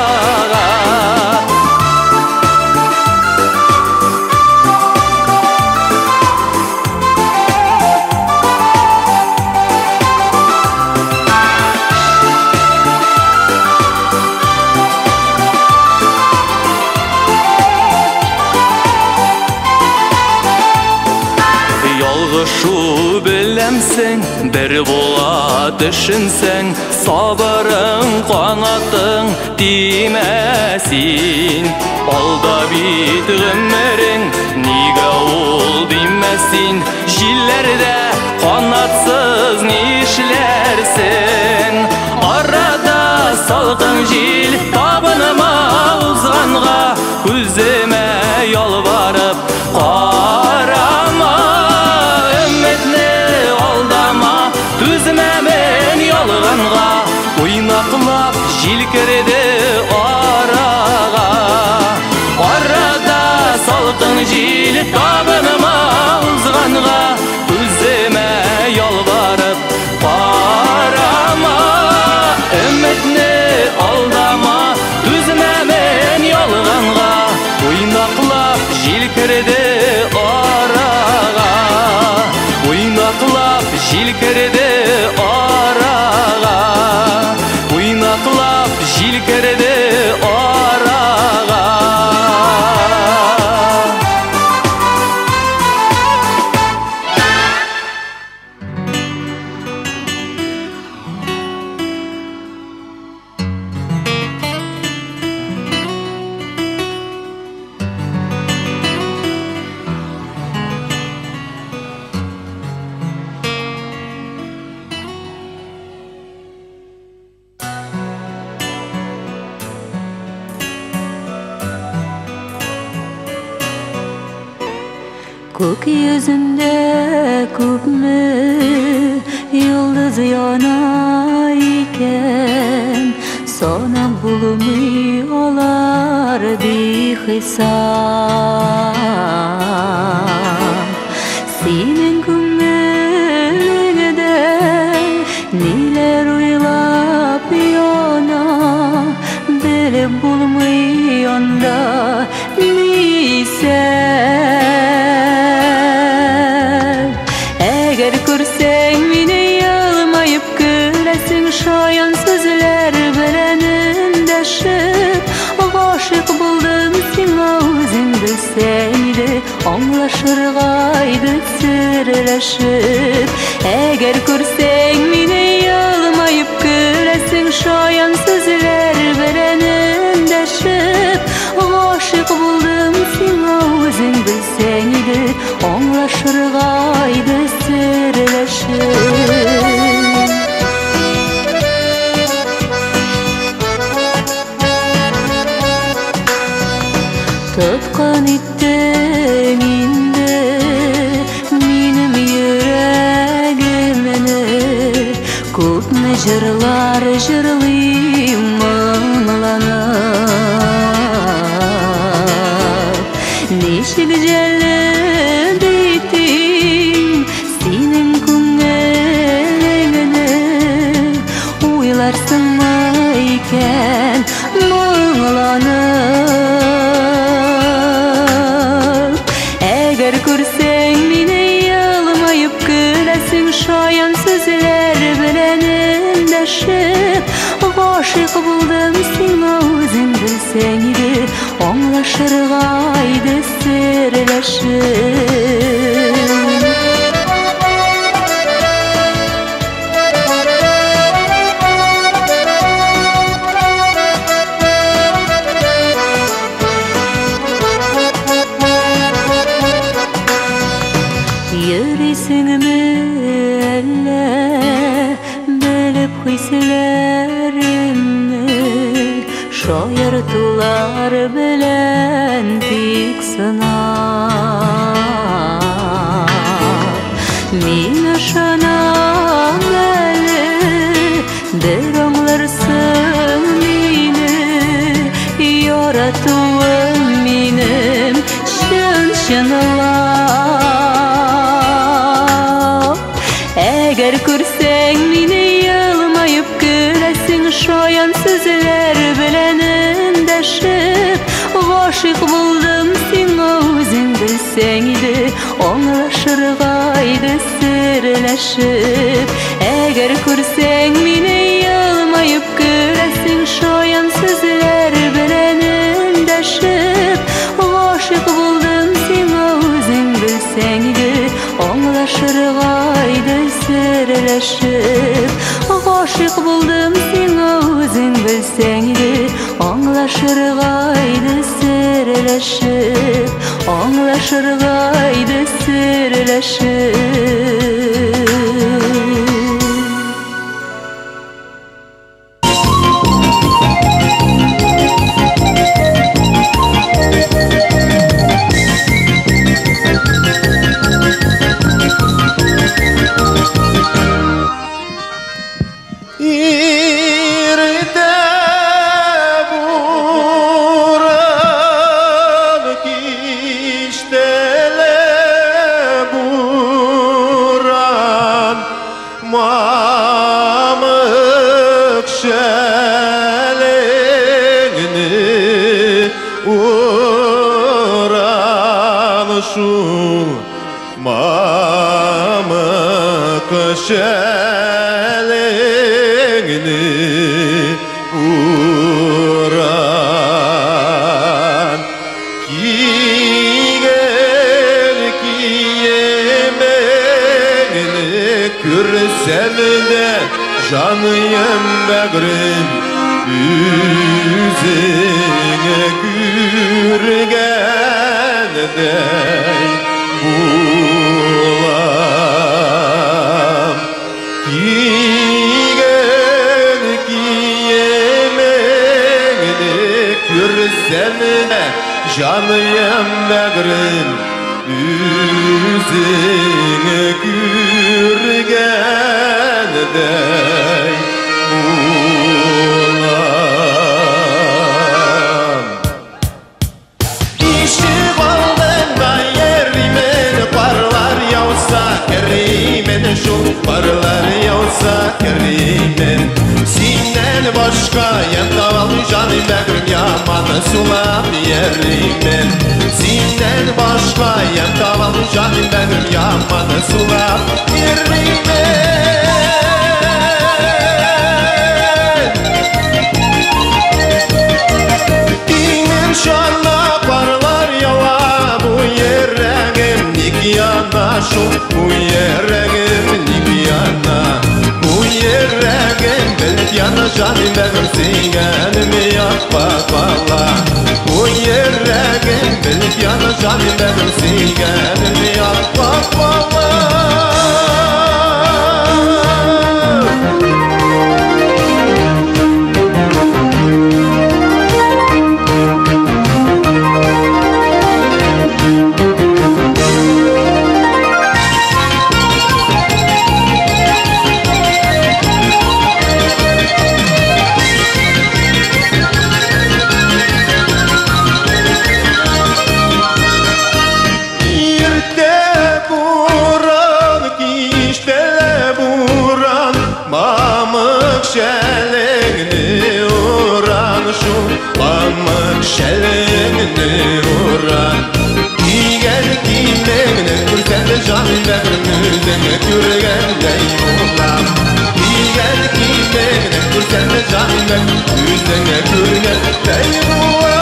Ялгышу белән Беләмсең, бер була төшенсәң, сабырың, канатың тимә син. Алда бит гомерең, нигә ул димә син? Җилләрдә канатсыз нишләрсең? Арада салкын җил табыныма узганга, күземә ялварып карама. Өметне алдама, түзмәмен ялганга, уйнаклап җил керде арага. Арада салкын җил табыныма узганга, күземә ялварып карама. Өметне алдама, түзмәмен ялганга, уйнаклап җил керде арага. Уйнаклап җил керде арага. Уйнаклап җил керде арага. Күк йөзендә күпме йолдыз яна икән, санап булмый алар бихисап. Синең күңелеңдә ниләр уйлап яна, белеп булмый анда ни исәп. Әгәр күрсәң мине елмаеп көләсең, шаян сүзләр белән эндәшеп, гашыйк булдым сиңа, үзең белсәң иде, аңлашырга иде серләшеп. Әгәр күрсәң мине елмаеп көләсең, шаян сүзләр белән эндәшеп, гашыйк булдым сиңа, үзең белсәң иде, аңлашырга иде серләшеп. Тоткын иттең инде минем йөрәгемне, күпме җырлар җырлыйм моңланып. Ничек җәлеп итим синең күңелеңне, уйларсыңмы икән моңланып. Әгәр күрсәң мине елмаеп көләсең, шаян сүзләр белән эндәшеп, гашыйк булдым сиңа, үзең белсәң иде, аңлашырга иде серләшеп. Йөрисеңме әллә белеп хисләремне, шаяртулар белән тик сынап. Мин ышанам әле, бер аңларсың мине, яратуым минем чын-чынлап. Әгәр күрсәң мине елмаеп көләсең, шаян сүзләр белән эндәшеп, гашыйк булдым сиңа, үзең белсәң иде, аңлашырга иде серләшеп. Әгәр күрсәң мине елмаеп көләсең, шаян сүзләр белән эндәшеп, гашыйк булдым сиңа, үзең белсәң иде, аңлашырга иде серләшеп. Гашыйк булдым сиңа, үзең белсәң иде, аңлашырга иде серләшеп, аңлашырга иде серләшеп. Иртә буран, кичтә лә буран, мамык шәлеңне уран шул, мамык шәлеңне уран. Кигән киемеңне күрсәм дә, җаныем бәгърем, үзеңне күргәндәй булам. Кигән киемеңне күрсәм дә, җаныем бәгърем, үзеңне күргәндәй булам. Ишек алдында йөримен, карлар яуса керимен шул, карлар яуса керимен. Синнән башка ян табалмый җаным бәгърем, яман сулап йөримен. Синнән башка ян табалмый җаным бәгърем, яман сулап йөримен. Тимер чана карлар ява, бу йөрәгем ник яна шул, бу йөрәгем ник яна. Бу йөрәгем белеп яна, җаным бәгърем, сөйгәнем якка кала. Бу йөрәгем белеп яна, җаным бәгърем, сөйгәнем якка кала. Иртә буран, кичтә буран, мамык шәлеңне уран шул, мамык шәлеңне уран. Кигән киемеңне күрсәм дә, җаным бәгърем, үзеңне күргәндәй булам. Кигән киемеңне күрсәм дә, җаным бәгърем, үзеңне күргәндәй булам.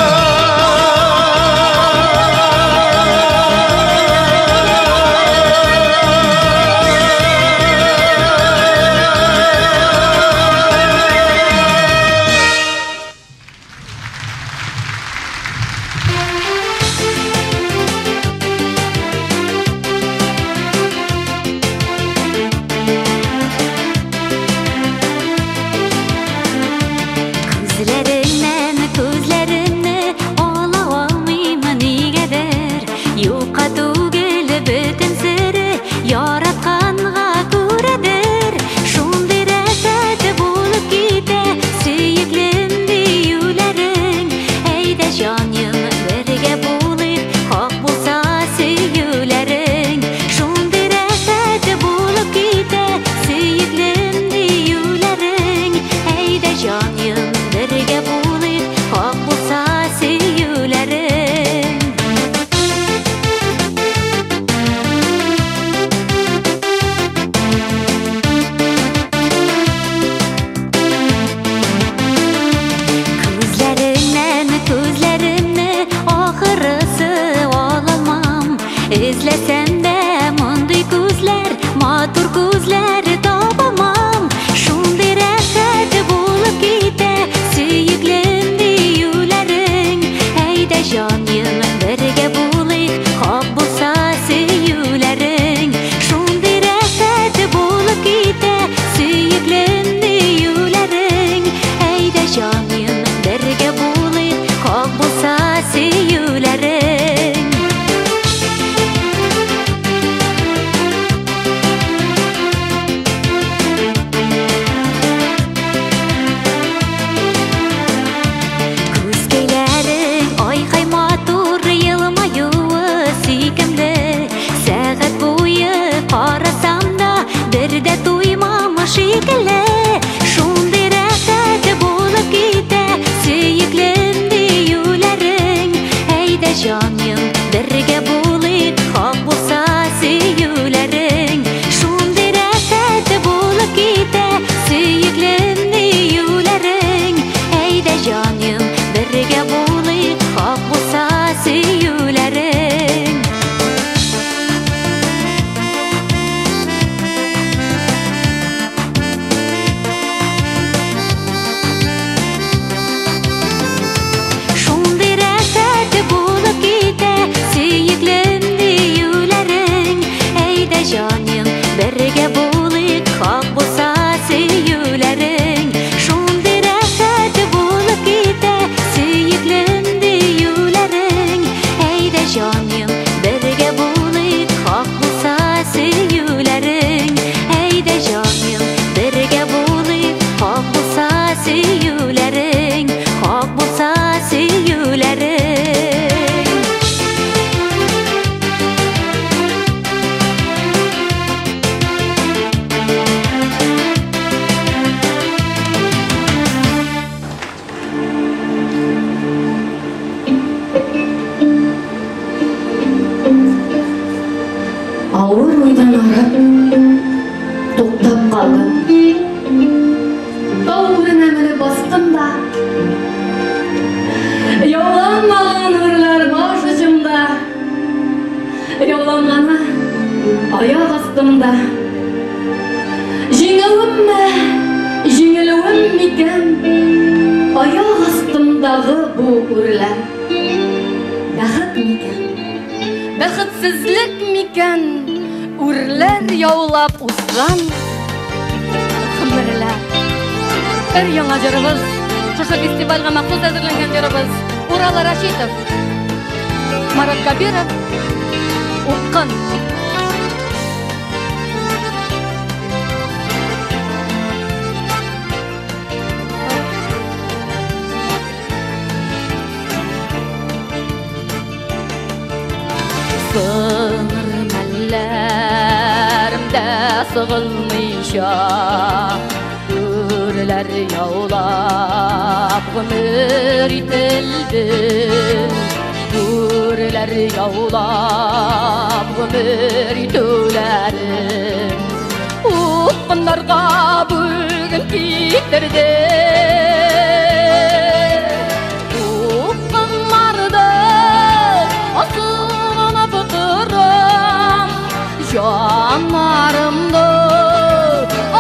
Күзләреңнән күзләремне ала алмыйм нигәдер. Юкка түгел бөтен сере яратканга күрәдер. Шундый рәхәт булып китә сөеклем диюләрең. Әйдә җаным бергә булыйк, хак булса сөюләрең. Шундый рәхәт булып китә сөеклем диюләрең. Әйдә җаным бергә булыйк, хак булса сөюләрең. Күзләреңнән күзләремне ахырысы алалмам. Эзләсәм дә мондый күзләр, матур күзләр Авыр уйдан арып, туктап калдым. Тау үренә менеп бастым да, яуланмаган үрләр баш очымда, яуланганы аяк астымда. Җиңүемме, җиңелүем микән, аяк астымдагы бу үрләр? Бәхет микән, бәхетсезлек микән, үрләр яулап узган гомерләр? Бер яңа җырыбыз, шушы фестивальгә махсус әзерләнгән җырыбыз. Урал Рашитов, Марат Кабиров, Упкын. Сыңыр мәлләремдә сыгылмыйча, үрләр яулап гомер ителде. Үрләр яулап гомер итүләрем упкыннарга бүген китерде. Упкыннарда асылынып торам, җаннарымда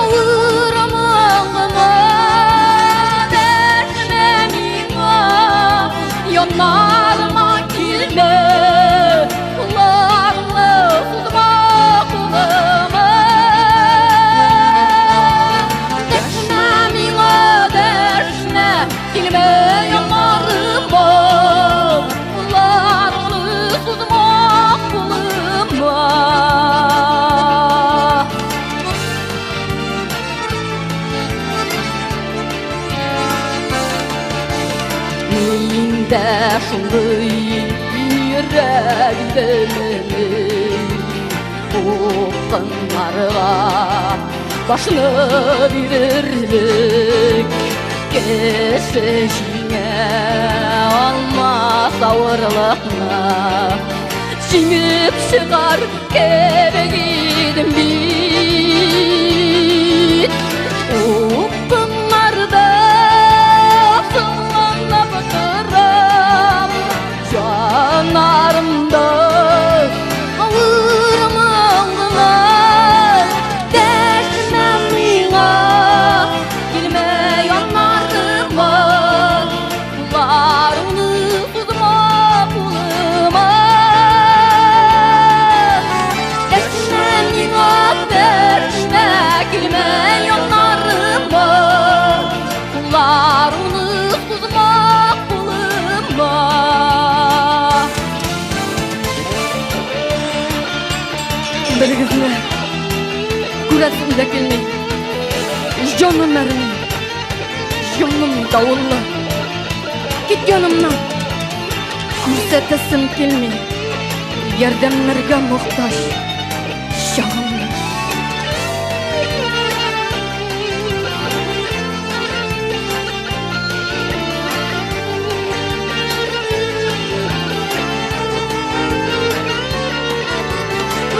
авыр моңыма. Дәшмә миңа, яннарыма килмә, кулларыңны сузма кулыма. Дәшмә миңа, дәшмә, килмә яннарыма, кулларыңны сузма кулыма. Мин дә шундый йөрәк идемени, упкыннарга башны бирерлек? Кеше җиңә алмас авырлыкны, җиңеп чыгар кебек идем бит. Упкыннарда сынланып торам, җаннарымда авыр моңыма. Дәшмә миңа, килмә яннарыма, кулларыңны сузма кулыма. Дәшмә миңа, дәшмә, килмә яннарыма, кулларыңны сузма кулыма. Берегезне күрәсем дә килми. Җаным әрни, җаным давыллы. Кит янымнан, күрсәтәсем килми. Ярдәмнәргә мохтаҗ чагымны.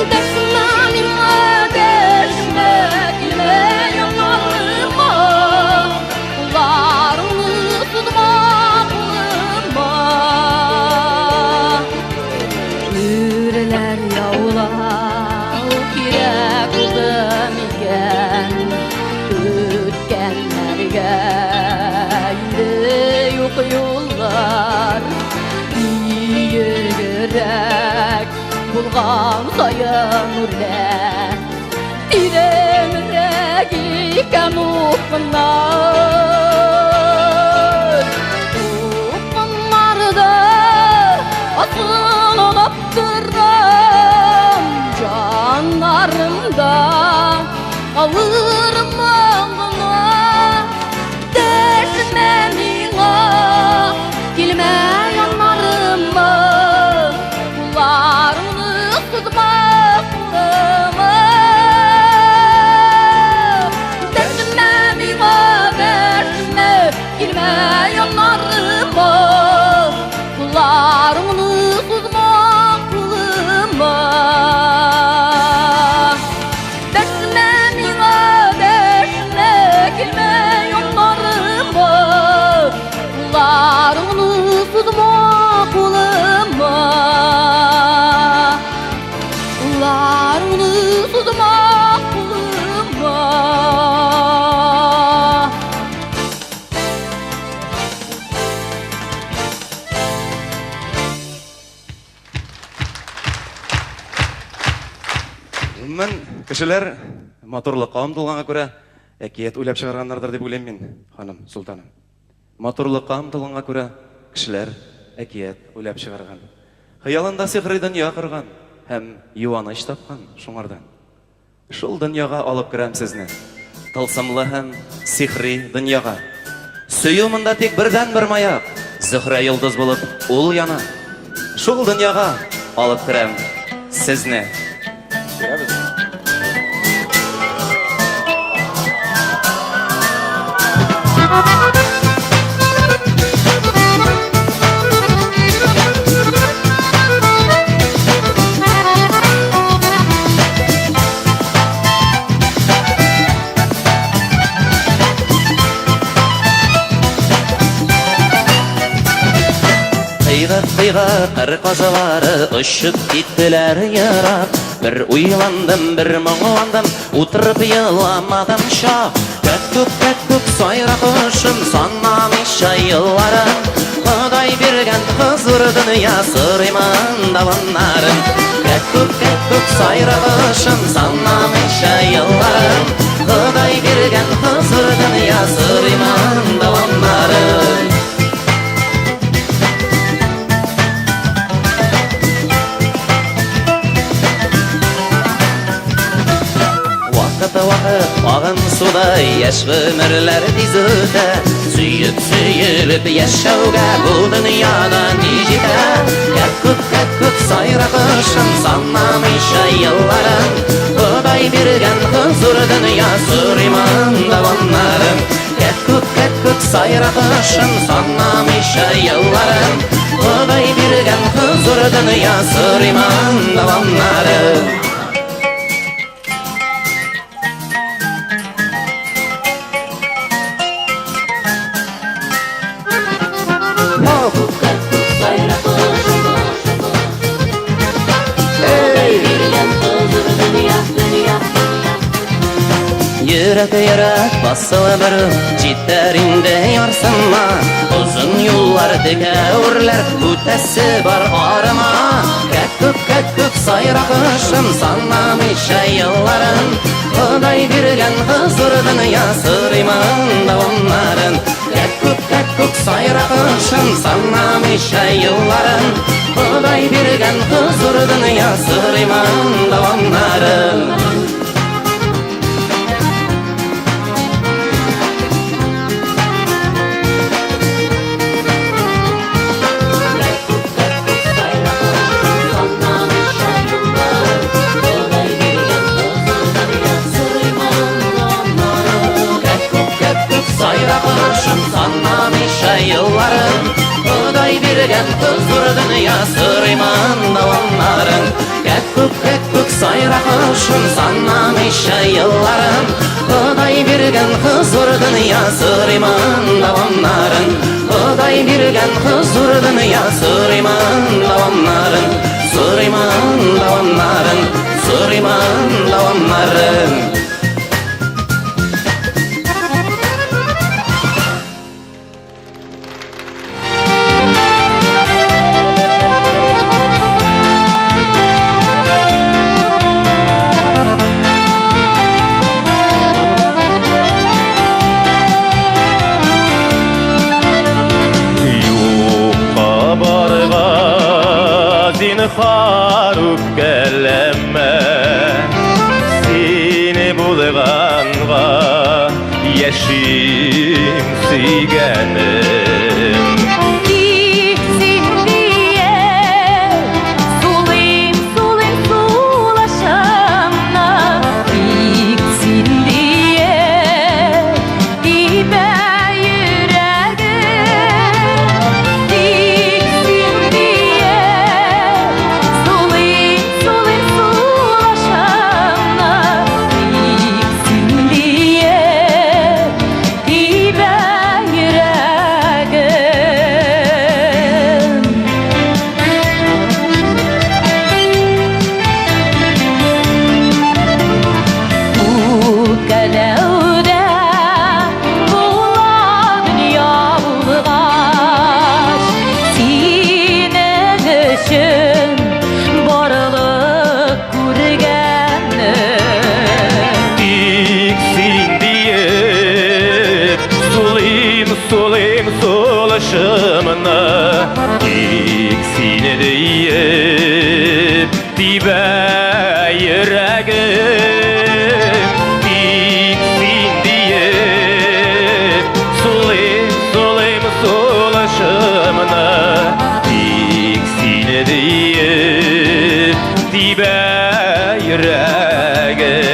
Дәшмә миңа, дәшмә, килмә яннарыма, кулларыңны сузма кулыма. Үрләр яулау кирәк булды микән? Үткәннәргә инде юк юллар. Биегрәк булган саен үрләр, тирәнрәк икән упкыннар. Упкыннарда асылынып торам, җаннарымда авыр моңыма. Дәшмә миңа, килмә яннарыма, кулларыңны сузма кулыма. Дәшмә миңа, дәшмә, килмә яннарыма, кулларыңны сузма кулыма. Гомумән, кешеләр матурлыкка омтылганга күрә әкият уйлап чыгарганнардыр дип уйлыйм мин, ханым, солтаным. Матурлыкка омтылганга күрә кешеләр әкият уйлап чыгарган. Хыялында сихри дөнья корган һәм юаныч тапкан шуңардан. Шул дөньяга алып керәм сезне. Тылсымлы һәм сихри дөньяга. Сөю монда тик бердәнбер маяк. Зөһрә йолдыз булып ул яна. Шул дөньяга алып керәм сезне. Керәбез. Кыйгак-кыйгак кыр казлары очып киттеләр ерак. Бер уйландым, бер моңландым, утырып еламадым чак. Кәккүк, кәккүк, сайра кошым, санламыйча елларын. Ходай биргән хозур дөнья сорыймын дәвамнарын. Кәккүк, кәккүк, сайра кошым, санламыйча елларын. Ходай биргән хозур дөнья сорыймын дәвамнарын. Вакыт-вакыт агын судай яшь гомерләр тиз үтә. Сөеп, сөелеп яшәүгә бу дөньяда ни җитә? Кәккүк, кәккүк, сайра кошым, санламыйча елларын. Ходай биргән хозур дөнья сорыймын дәвамнарын. Кәккүк, кәккүк, сайра кошым, санламыйча елларын. Ходай биргән хозур дөнья сорыймын дәвамнарын. Йөрәк, йөрәк, басылып җитәр инде ярсынма. Озын юллар, текә үрләр, үтәсе бар арыма. Кәккүк, кәккүк, сайра кошым, санламыйча елларын. Ходай биргән хозур дөнья сорыймын дәвамнарын. Кәккүк, кәккүк, сайра кошым, санламыйча елларын. Ходай биргән хозур дөнья сорыймын дәвамнарын. Кәккүк, кәккүк, сайра кошым, санламыйча елларын. Ходай биргән хозур дөнья сорыймын дәвамнарын. Кәккүк, кәккүк, сайра кошым, санламыйча елларын. Ходай биргән хозур дөнья сорыймын дәвамнарын. Ходай биргән хозур дөнья сорыймын дәвамнарын. Сорыймын дәвамнарын, сорыймын дәвамнарын. Юкка барга зинһар үпкәләмә. Сине булганга яшим сөйгәнем. Тик син дия сулыйм, сулыйм сулашымны. Тик син дия тибә йөрәгем. Тик син дия сулыйм, сулыйм сулашымны. Тик син дия тибә йөрәгем. йөрәгем. Тик син диеп сулыйм, сулыйм сулышымны. Тик сине диеп тибә йөрәгем.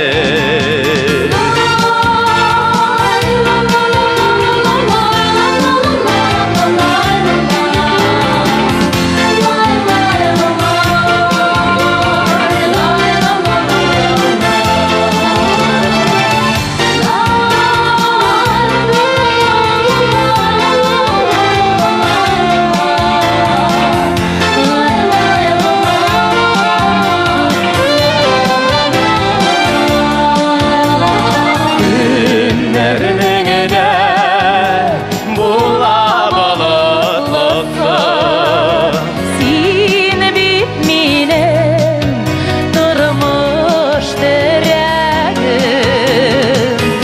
Көннәрнең дә була болытлысы. Син бит минем тормыш терәгем.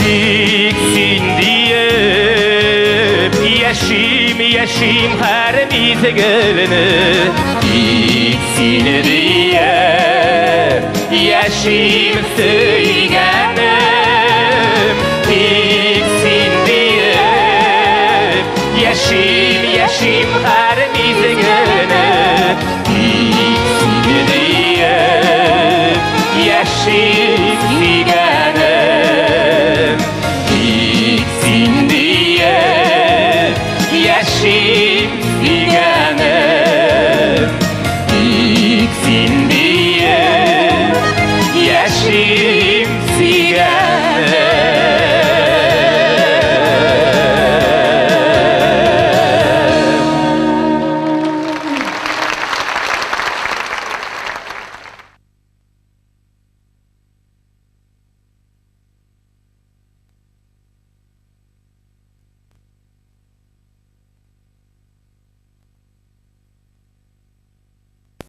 Тик син диеп яшим, яшим һәр мизгелне. Тик сине диеп яшим, сөйгәнем. Тик син диеп яшим, яшим.